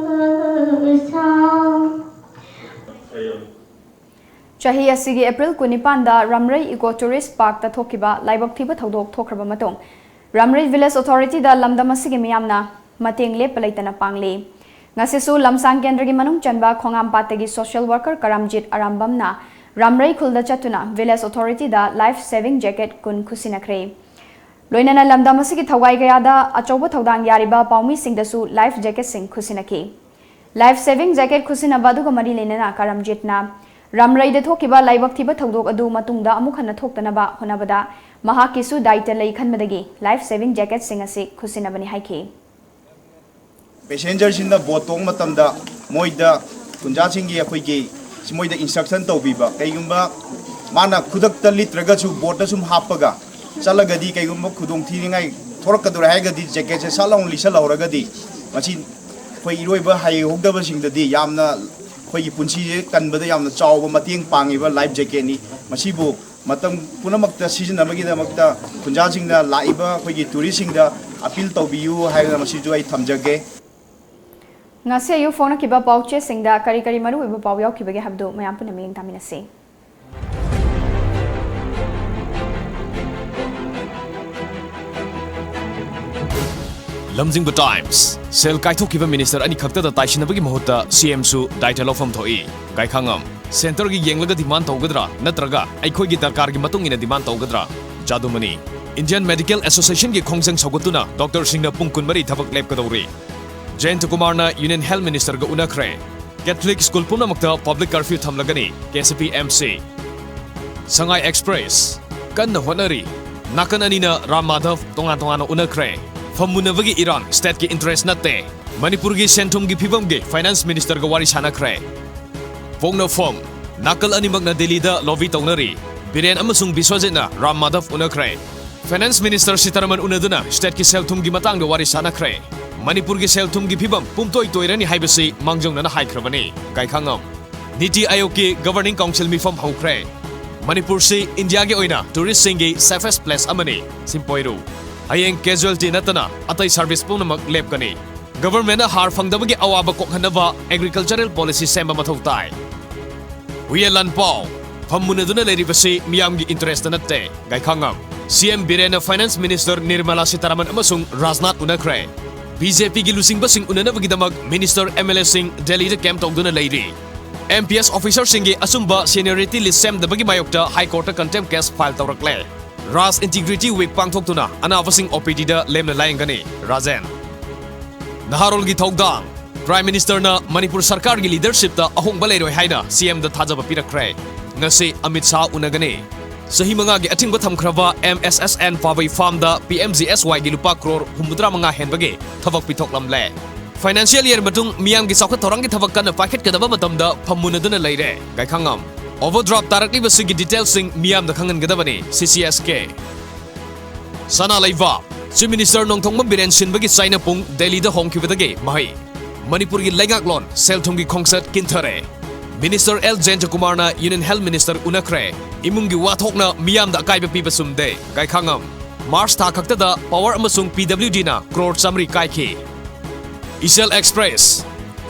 ꯁꯥ꯫ ꯆꯍꯤ ꯑꯁꯤꯒꯤ ꯑꯦꯄ꯭ꯔꯤꯜ ꯀꯨꯟꯅꯤꯄꯥꯟꯗ ꯔꯝꯔꯩ ꯏꯀꯣ ꯇꯨꯔꯤꯁ ꯄꯥꯔꯛꯇ ꯊꯣꯛꯈꯤꯕ ꯂꯥꯏꯕꯛ ꯊꯤꯕ ꯊꯧꯗꯣꯛ ꯊꯣꯛꯈ꯭ꯔꯕ ꯃꯇꯨꯡ, ꯔꯝꯔꯩ ꯚꯤꯂꯦꯖ ꯑꯣꯊꯣꯔꯤꯇꯤꯗ ꯂꯝꯗꯝ ꯑꯁꯤꯒꯤ ꯃꯤꯌꯥꯝꯅ ꯃꯇꯦꯡ ꯂꯦꯞꯄ ꯂꯩꯇꯅ ꯄꯥꯡꯂꯤ꯫ ꯉꯁꯤꯁꯨ ꯂꯝꯁꯥꯡ ꯀꯦꯟꯗ꯭ꯔꯒꯤ ꯃꯅꯨꯡ ꯆꯟꯕ ꯈꯣꯡꯉꯥꯝꯄꯥꯠꯇꯒꯤ ꯁꯣꯁꯤꯌꯦꯜ ꯋꯥꯔꯀꯔ ꯀꯔꯝꯖꯤꯠ ꯑꯔꯥꯝꯕꯝꯅ ꯔꯥꯝꯔꯩ ꯈꯨꯜꯗ ꯆꯠꯇꯨꯅ village authority ꯗ life saving jacket ꯀꯨꯟ ꯈꯨꯠꯁꯤꯟꯅꯈ꯭ꯔꯦ꯫ ꯂꯣꯏꯅꯅ ꯂꯝꯗꯝ ꯑꯁꯤꯒꯤ ꯊꯧꯒꯥꯏ ꯀꯌꯥꯗ ꯑꯆꯧꯕ ꯊꯧꯗꯥꯡ ꯌꯥꯔꯤꯕ ꯄꯥꯎꯃꯤꯁꯤꯡꯗꯁꯨ life jacket ꯁꯤꯡ ꯈꯨꯠꯁꯤꯟꯅꯈꯤ꯫ Life saving jacket ꯈꯨꯠꯁꯤꯟꯅꯕ ꯑꯗꯨꯒ ꯃꯔꯤ ꯂꯩꯅꯅ ꯀꯔꯝꯖꯤꯠꯅ ꯔꯥꯝꯔꯩꯗ ꯊꯣꯛꯈꯤꯕ ꯂꯥꯏꯕꯛ ꯊꯤꯕ ꯊꯧꯗꯣꯛ ꯑꯗꯨ ꯃꯇꯨꯡꯗ ꯑꯃꯨꯛ ꯍꯟꯅ ꯊꯣꯛꯇꯅꯕ ꯍꯣꯠꯅꯕꯗ ꯃꯍꯥꯛꯀꯤꯁꯨ ꯗꯥꯏꯇ ꯂꯩ ꯈꯟꯕꯗꯒꯤ life saving jacket ꯁꯤꯡ ꯑꯁꯤ ꯈꯨꯠꯁꯤꯟꯅꯕꯅꯤ ꯍꯥꯏꯈꯤ꯫ Passenger ꯁꯤꯡꯅ boat ꯇꯣꯡꯕ ꯃꯇꯝꯗ ꯃꯣꯏꯗ ꯈꯨꯟꯖꯥꯁꯤꯡꯒꯤ ꯑꯩꯈꯣꯏꯒꯤ ꯁꯤ ꯃꯣꯏꯗ instruction ꯇꯧꯕꯤꯕ, ꯀꯩꯒꯨꯝꯕ ꯃꯥꯅ ꯈꯨꯗꯛꯇ ꯂꯤꯠꯇ꯭ꯔꯒꯁꯨ boat ꯇ ꯁꯨꯝ ꯍꯥꯞꯄꯒ ꯆꯠꯂꯒꯗꯤ ꯀꯩꯒꯨꯝꯕ ꯈꯨꯗꯣꯡ ꯊꯤꯅꯤꯡꯉꯥꯏ ꯊꯣꯔꯛꯀꯗꯧꯔꯦ ꯍꯥꯏꯔꯒꯗꯤ jacket ꯁꯦ ꯁꯠ ꯂꯥꯎꯅ ꯂꯤꯠꯁꯜꯍꯧꯔꯒꯗꯤ ꯃꯁꯤ ꯑꯩꯈꯣꯏ ꯏꯔꯣꯏꯕ ꯍꯩꯍꯧꯗꯕꯁꯤꯡꯗꯗꯤ ꯌꯥꯝꯅ ꯑꯩꯈꯣꯏꯒꯤ ꯄꯨꯟꯁꯤꯁꯦ ꯀꯟꯕꯗ ꯌꯥꯝꯅ ꯆꯥꯎꯕ ꯃꯇꯦꯡ ꯄꯥꯡꯉꯤꯕ life jacket ꯅꯤ꯫ ꯃꯁꯤꯕꯨ ꯃꯇꯝ ꯄꯨꯝꯅꯃꯛꯇ ꯁꯤꯖꯤꯟꯅꯕꯒꯤꯗꯃꯛꯇ ꯈꯨꯟꯖꯥꯁꯤꯡꯅ ꯂꯥꯛꯏꯕ ꯑꯩꯈꯣꯏꯒꯤ tourist ꯁꯤꯡꯗ appeal ꯇꯧꯕꯤꯌꯨ ꯍꯥꯏꯗꯅ ꯃꯁꯤꯁꯨ ꯑꯩ ꯊꯝꯖꯒꯦ꯫ ꯉꯁꯤ ꯑꯌꯨꯛ ꯐꯣꯡꯂꯛꯈꯤꯕ ꯄꯥꯎ ꯆꯦꯁꯤꯡꯗ ꯀꯔꯤ ꯀꯔꯤ ꯃꯔꯨꯑꯣꯏꯕ ꯄꯥꯎ ꯌꯥꯎꯈꯤꯕꯒꯦ ꯍꯥꯏꯕꯗꯨ ꯃꯌꯥꯝ ꯄꯨꯟꯅ ꯃꯤꯠꯌꯦꯡ ꯇꯥꯃꯤꯟꯅꯁꯤ꯫ ꯂꯝꯖꯤꯡꯕ Times, ꯁꯦꯜ ꯀꯥꯏꯊꯣꯛꯈꯤꯕ minister ꯑꯅꯤꯈꯛꯇꯗ ꯇꯥꯏꯁꯤꯟꯅꯕꯒꯤ ꯃꯍꯨꯠꯇ C M ꯁꯨ ꯗꯥꯏꯇ ꯂꯧꯐꯝ ꯊꯣꯛꯏ꯫ ꯒꯥꯏꯈꯥꯉꯝ, centre ꯒꯤ ꯌꯦꯡꯂꯒ demand ꯇꯧꯒꯗ꯭ꯔꯥ ꯅꯠꯇ꯭ꯔꯒ ꯑꯩꯈꯣꯏꯒꯤ ꯗꯔꯀꯥꯔꯒꯤ ꯃꯇꯨꯡ ꯏꯟꯅ demand ꯇꯧꯒꯗ꯭ꯔꯥ? ꯖꯥꯗꯨꯃꯅꯤ, Indian Medical Association ꯒꯤ ꯈꯣꯡꯖꯪ ꯁꯧꯒꯠꯇꯨꯅ doctor ꯁꯤꯡꯅ ꯄꯨꯡ ꯀꯨꯟꯃꯔꯤ ꯊꯕꯛ ꯂꯦꯞꯀꯗꯧꯔꯤ꯫ ꯖꯌꯟꯇ ꯀꯨꯃꯥꯔꯅ Union Health Minister ꯒ ꯎꯅꯈ꯭ꯔꯦ꯫ Catholic school ꯄꯨꯝꯅꯃꯛꯇ public curfew ꯊꯝꯂꯒꯅꯤ, K C P M C꯫ ꯁꯉꯥꯏ Express ꯀꯟꯅ ꯍꯣꯠꯅꯔꯤ꯫ ꯅꯥꯀꯟ ꯑꯅꯤꯅ ꯔꯥꯝ ꯃꯥꯙꯕ ꯇꯣꯉꯥꯟ ꯇꯣꯉꯥꯟꯅ ꯎꯅꯈ꯭ꯔꯦ꯫ ꯐꯝ ꯃꯨꯟꯅꯕꯒꯤ ꯏꯔꯥꯡ state ꯀꯤ interest ꯅꯠꯇꯦ꯫ ꯃꯅꯤꯄꯨꯔꯒꯤ ꯁꯦꯟ ꯊꯨꯝꯒꯤ ꯐꯤꯕꯝꯒꯤ Finance Minister ꯒ ꯋꯥꯔꯤ ꯁꯥꯟꯅꯈ꯭ꯔꯦ꯫ ꯄꯣꯛꯅꯐꯝ, ꯅꯥꯀꯜ ꯑꯅꯤꯃꯛꯅ ꯗꯤꯜꯂꯤꯗ lobby ꯇꯧꯅꯔꯤ꯫ ꯕꯤꯔꯦꯟ ꯑꯃꯁꯨꯡ ꯕꯤꯁ꯭ꯋꯖꯤꯠꯅ Ram Madhab ꯎꯅꯈ꯭ꯔꯦ꯫ Finance Minister Sitharaman ꯎꯅꯗꯨꯅ state ꯀꯤ ꯁꯦꯜ ꯊꯨꯝꯒꯤ ꯃꯇꯥꯡꯗ ꯋꯥꯔꯤ ꯁꯥꯟꯅꯈ꯭ꯔꯦ꯫ ꯃꯅꯤꯄꯨꯔꯒꯤ ꯁꯦꯜ ꯊꯨꯝꯒꯤ ꯐꯤꯕꯝ ꯄꯨꯝꯇꯣꯏ ꯇꯣꯏꯔꯅꯤ ꯍꯥꯏꯕꯁꯤ ꯃꯥꯡꯖꯧꯅꯅ ꯍꯥꯏꯈ꯭ꯔꯕꯅꯤ꯫ ꯒꯥꯏꯈꯥꯉꯝ, NITI Aayog ꯀꯤ Governing Council ꯃꯤꯐꯝ ꯍꯧꯈ꯭ꯔꯦ꯫ ꯃꯅꯤꯄꯨꯔꯁꯤ ꯏꯟꯗꯤꯌꯥꯒꯤ ꯑꯣꯏꯅ tourist ꯁꯤꯡꯒꯤ safest place ꯑꯃꯅꯤ꯫ ꯁꯤꯝꯄꯣꯏꯔꯨ, ꯍꯌꯦꯡ casualty ꯅꯠꯇꯅ ꯑꯇꯩ service ꯄꯨꯝꯅꯃꯛ ꯂꯦꯞꯀꯅꯤ꯫ Government ꯅ ꯍꯥꯔ ꯐꯪꯗꯕꯒꯤ ꯑꯋꯥꯕ ꯀꯣꯛꯍꯟꯅꯕ agricultural policy ꯁꯦꯝꯕ ꯃꯊꯧ ꯇꯥꯏ꯫ ꯍꯨꯏꯌꯦꯟ ꯂꯥꯟꯄꯥꯎ, ꯐꯝ ꯃꯨꯟꯅꯗꯨꯅ ꯂꯩꯔꯤꯕꯁꯤ ꯃꯤꯌꯥꯝꯒꯤ interest ꯅꯠꯇꯦ꯫ ꯒꯥꯏꯈꯥꯉꯝ, C M ꯕꯤꯔꯦꯟꯅ Finance Minister Nirmala Sitharaman ꯑꯃꯁꯨꯡ ꯔꯥꯖꯅꯥꯊ ꯎꯅꯈ꯭ꯔꯦ꯫ B J P ꯒꯤ ꯂꯨꯆꯤꯡꯕꯁꯤꯡ ꯎꯅꯅꯕꯒꯤꯗꯃꯛ minister, M L A ꯁꯤꯡ ꯗꯦꯜꯂꯤꯗ camp ꯇꯧꯗꯨꯅ ꯂꯩꯔꯤ꯫ M P S officerꯁꯤꯡꯒꯤ ꯑꯆꯨꯝꯕ seniority list ꯁꯦꯝꯗꯕꯒꯤ ꯃꯥꯌꯣꯛꯇ High Courtꯇ contempt case file ꯇꯧꯔꯛꯂꯦ꯫ Raj Integrity Week ꯄꯥꯡꯊꯣꯛꯇꯨꯅ ꯑꯅꯥꯕꯁꯤꯡ O P Dꯗ ꯂꯦꯝꯅ ꯂꯥꯌꯦꯡꯒꯅꯤ꯫ ꯔꯥꯖꯦꯟ꯫ ꯅꯍꯥꯔꯣꯜꯒꯤ ꯊꯧꯗꯥꯡ꯫ Prime Ministerꯅ ꯃꯅꯤꯄꯨꯔ ꯁꯔꯀꯥꯔꯒꯤ leadershipꯇ ꯑꯍꯣꯡꯕ ꯂꯩꯔꯣꯏ ꯍꯥꯏꯅ C Mꯗ ꯊꯥꯖꯕ ꯄꯤꯔꯛꯈ꯭ꯔꯦ꯫ ꯉꯁꯤ ꯑꯃꯤꯠ ꯁꯥꯍ ꯎꯅꯒꯅꯤ꯫ ꯆꯍꯤ ꯃꯉꯥꯒꯤ ꯑꯊꯤꯡꯕ ꯊꯝꯈ꯭ꯔꯕ M S S N ꯄꯥꯕꯩ farmꯗ P M G S Yꯒꯤ ꯂꯨꯄꯥ ꯀ꯭ꯔꯣꯔ ꯍꯨꯝꯐꯨꯇꯔꯥ ꯃꯉꯥ ꯍꯦꯟꯕꯒꯤ ꯊꯕꯛ ꯄꯤꯊꯣꯛꯂꯝꯂꯦ꯫ Financial year ꯃꯇꯨꯡ ꯃꯤꯌꯥꯝꯒꯤ ꯆꯥꯎꯈꯠ ꯊꯧꯔꯥꯡꯒꯤ ꯊꯕꯛ ꯀꯟꯅ ꯄꯥꯏꯈꯠꯀꯗꯕ ꯃꯇꯝꯗ ꯐꯝꯃꯨꯟꯅꯗꯨꯅ ꯂꯩꯔꯦ꯫ ꯒꯥꯏꯈꯥꯉꯝ꯫ Overdraft ꯇꯥꯔꯛꯂꯤꯕꯁꯤꯒꯤ detailꯁꯤꯡ ꯃꯤꯌꯥꯝꯗ ꯈꯪꯍꯟꯒꯗꯕꯅꯤ, C C S K꯫ ꯁꯅꯥ ꯂꯩꯕꯥꯛ꯫ Chief Minister ꯅꯣꯡꯊꯣꯝꯕꯝ ꯕꯤꯔꯦꯟ ꯁꯤꯟꯕꯒꯤ ꯆꯥꯏꯅꯄꯨꯡ ꯗꯦꯜꯂꯤꯗ ꯍꯣꯡꯈꯤꯕꯗꯒꯤ ꯃꯍꯩ꯫ ꯃꯅꯤꯄꯨꯔꯒꯤ ꯂꯩꯉꯥꯛꯂꯣꯟ, ꯁꯦꯜ ꯊꯨꯝꯒꯤ ꯈꯣꯡꯆꯠ ꯀꯤꯟꯊꯔꯦ꯫ Minister L Jayakumar ꯀꯨꯃꯥꯔꯅ Union Health Minister ꯎꯅꯈ꯭ꯔꯦ꯫ ꯏꯃꯨꯡꯒꯤ ꯋꯥꯊꯣꯛꯅ ꯃꯤꯌꯥꯝꯗ ꯑꯀꯥꯏꯕ ꯄꯤꯕ ꯆꯨꯝꯗꯦ꯫ ꯒꯥꯏꯈꯥꯉꯝ꯫ March ꯊꯥ ꯈꯛꯇꯗ power ꯑꯃꯁꯨꯡ P W Dꯅ ꯀ꯭ꯔꯣꯔ ꯆꯥꯃꯔꯤ ꯀꯥꯏꯈꯤ꯫ ꯏꯆꯦꯜ Express꯫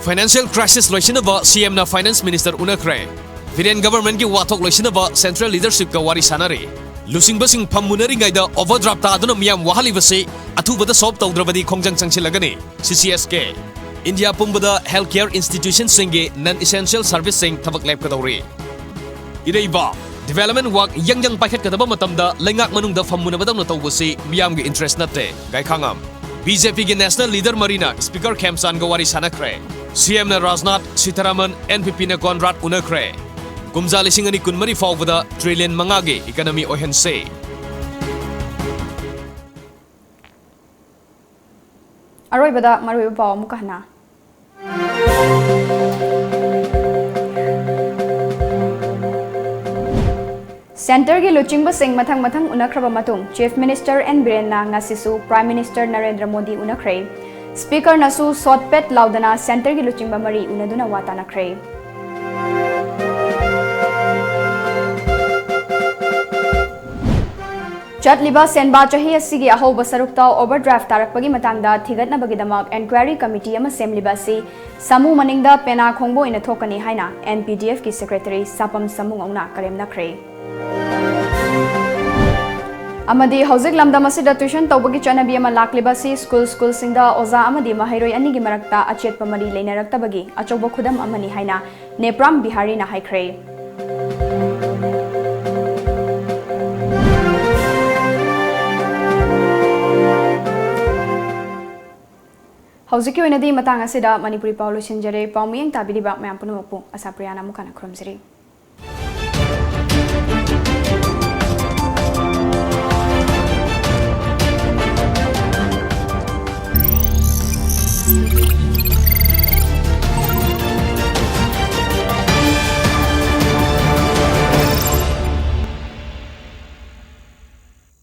Financial crisis ꯂꯣꯏꯁꯤꯟꯅꯕ C Mꯅ Finance Minister ꯎꯅꯈ꯭ꯔꯦ꯫ ꯕꯤꯔꯦꯟ governmentꯀꯤ ꯋꯥꯊꯣꯛ ꯂꯣꯏꯁꯤꯟꯅꯕ central leadershipꯀ ꯋꯥꯔꯤ ꯁꯥꯟꯅꯔꯤ꯫ ꯂꯨꯆꯤꯡꯕꯁꯤꯡ ꯐꯝꯃꯨꯅꯔꯤꯉꯩꯗ overdraft ꯇꯥꯗꯨꯅ ꯃꯤꯌꯥꯝ ꯋꯥꯍꯜꯂꯤꯕꯁꯤ ꯑꯊꯨꯕꯗ solve ꯇꯧꯗ꯭ꯔꯕꯗꯤ ꯈꯣꯡꯖꯪ ꯆꯪꯁꯤꯜꯂꯒꯅꯤ꯫ C C S K꯫ India ꯄꯨꯝꯕꯗ healthcare institutionꯁꯤꯡꯒꯤ non essential serviceꯁꯤꯡ ꯊꯕꯛ ꯂꯦꯞꯀꯗꯧꯔꯤ꯫ ꯏꯔꯩꯕꯥꯛ꯫ Development work ꯌꯪ ꯌꯪ ꯄꯥꯏꯈꯠꯀꯗꯕ ꯃꯇꯝꯗ ꯂꯩꯉꯥꯛ ꯃꯅꯨꯡꯗ ꯐꯝꯃꯨꯅꯕꯗꯧꯅ ꯇꯧꯕꯁꯤ ꯃꯤꯌꯥꯝꯒꯤ interest ꯅꯠꯇꯦ꯫ ꯒꯥꯏꯈꯥꯉꯝ꯫ B J Pꯒꯤ national leader ꯃꯔꯤꯅ Speaker ꯈꯦꯝꯆꯥꯟꯒ ꯋꯥꯔꯤ ꯁꯥꯟꯅꯈ꯭ꯔꯦ꯫ C Mꯅ Rajnath, Sitharaman, N P Pꯅ ꯀꯣꯟꯔꯥꯗ ꯎꯅꯈ꯭ꯔꯦ꯫ ꯀꯨꯝꯖꯥ ꯂꯤꯁꯤꯡ ꯑꯅꯤ ꯀꯨꯟꯃꯔꯤ ꯐꯥꯎꯕꯗ trillion ꯃꯉꯥꯒꯤ economy ꯑꯣꯏꯍꯟꯁꯦ꯫ ꯑꯔꯣꯏꯕꯗ ꯃꯔꯨꯑꯣꯏꯕ ꯄꯥꯎ ꯑꯃꯨꯛꯀ ꯍꯟꯅ꯫ Centreꯒꯤ ꯂꯨꯆꯤꯡꯕꯁꯤꯡ ꯃꯊꯪ ꯃꯊꯪ ꯎꯅꯈ꯭ꯔꯕ ꯃꯇꯨꯡ Chief Minister N ꯕꯤꯔꯦꯟꯅ ꯉꯁꯤꯁꯨ Prime Minister ꯅꯔꯦꯟꯗ꯭ꯔ ꯃꯣꯗꯤ ꯎꯅꯈ꯭ꯔꯦ꯫ Speakerꯅꯁꯨ ꯁꯣꯠ ꯄꯦꯠ ꯂꯥꯎꯗꯅ Centreꯒꯤ ꯂꯨꯆꯤꯡꯕ ꯃꯔꯤ ꯎꯅꯗꯨꯅ ꯋꯥ ꯇꯥꯅꯈ꯭ꯔꯦ꯫ ꯆꯠꯂꯤꯕ ꯁꯦꯟꯕꯥ ꯆꯍꯤ ꯑꯁꯤꯒꯤ ꯑꯍꯧꯕ ꯁꯔꯨꯛꯇ overdraft ꯇꯥꯔꯛꯄꯒꯤ ꯃꯇꯥꯡꯗ ꯊꯤꯒꯠꯅꯕꯒꯤꯗꯃꯛ enquiry committee ꯑꯃ ꯁꯦꯝꯂꯤꯕ ꯑꯁꯤ ꯁꯥꯃꯨ ꯃꯅꯤꯡꯗ ꯄꯦꯅꯥ ꯈꯣꯡꯕ ꯑꯣꯏꯅ ꯊꯣꯛꯀꯅꯤ ꯍꯥꯏꯅ N P D Fꯀꯤ secretary ꯁꯥꯄꯝ ꯁꯥꯃꯨꯉꯧꯅ ꯀꯔꯦꯝꯅꯈ꯭ꯔꯦ꯫ ꯑꯃꯗꯤ ꯍꯧꯖꯤꯛ ꯂꯝꯗꯝ ꯑꯁꯤꯗ tuition ꯇꯧꯕꯒꯤ ꯆꯠꯅꯕꯤ ꯑꯃ ꯂꯥꯛꯂꯤꯕ ꯑꯁꯤ school, schoolꯁꯤꯡꯗ ꯑꯣꯖꯥ ꯑꯃꯗꯤ ꯃꯍꯩꯔꯣꯏ ꯑꯅꯤꯒꯤ ꯃꯔꯛꯇ ꯑꯆꯦꯠꯄ ꯃꯔꯤ ꯂꯩꯅꯔꯛꯇꯕꯒꯤ ꯑꯆꯧꯕ ꯈꯨꯗꯝ ꯑꯃꯅꯤ ꯍꯥꯏꯅ ꯅꯦꯄ꯭ꯔꯥꯝ ꯕꯤꯍꯥꯔꯤꯅ ꯍꯥꯏꯈ꯭ꯔꯦ꯫ ꯍꯧꯖꯤꯛꯀꯤ ꯑꯣꯏꯅꯗꯤ ꯃꯇꯥꯡ ꯑꯁꯤꯗ ꯃꯅꯤꯄꯨꯔꯤ ꯄꯥꯎ ꯂꯣꯏꯁꯤꯟꯖꯔꯦ꯫ ꯄꯥꯎ ꯃꯤꯠꯌꯦꯡ ꯇꯥꯕꯤꯔꯤꯕ ꯃꯌꯥꯝ ꯄꯨꯝꯅꯃꯛꯄꯨ ꯑꯁꯥꯄ꯭ꯔꯤꯌꯥꯅ ꯑꯃꯨꯛ ꯍꯟꯅ ꯈꯨꯔꯨꯝꯖꯔꯤ꯫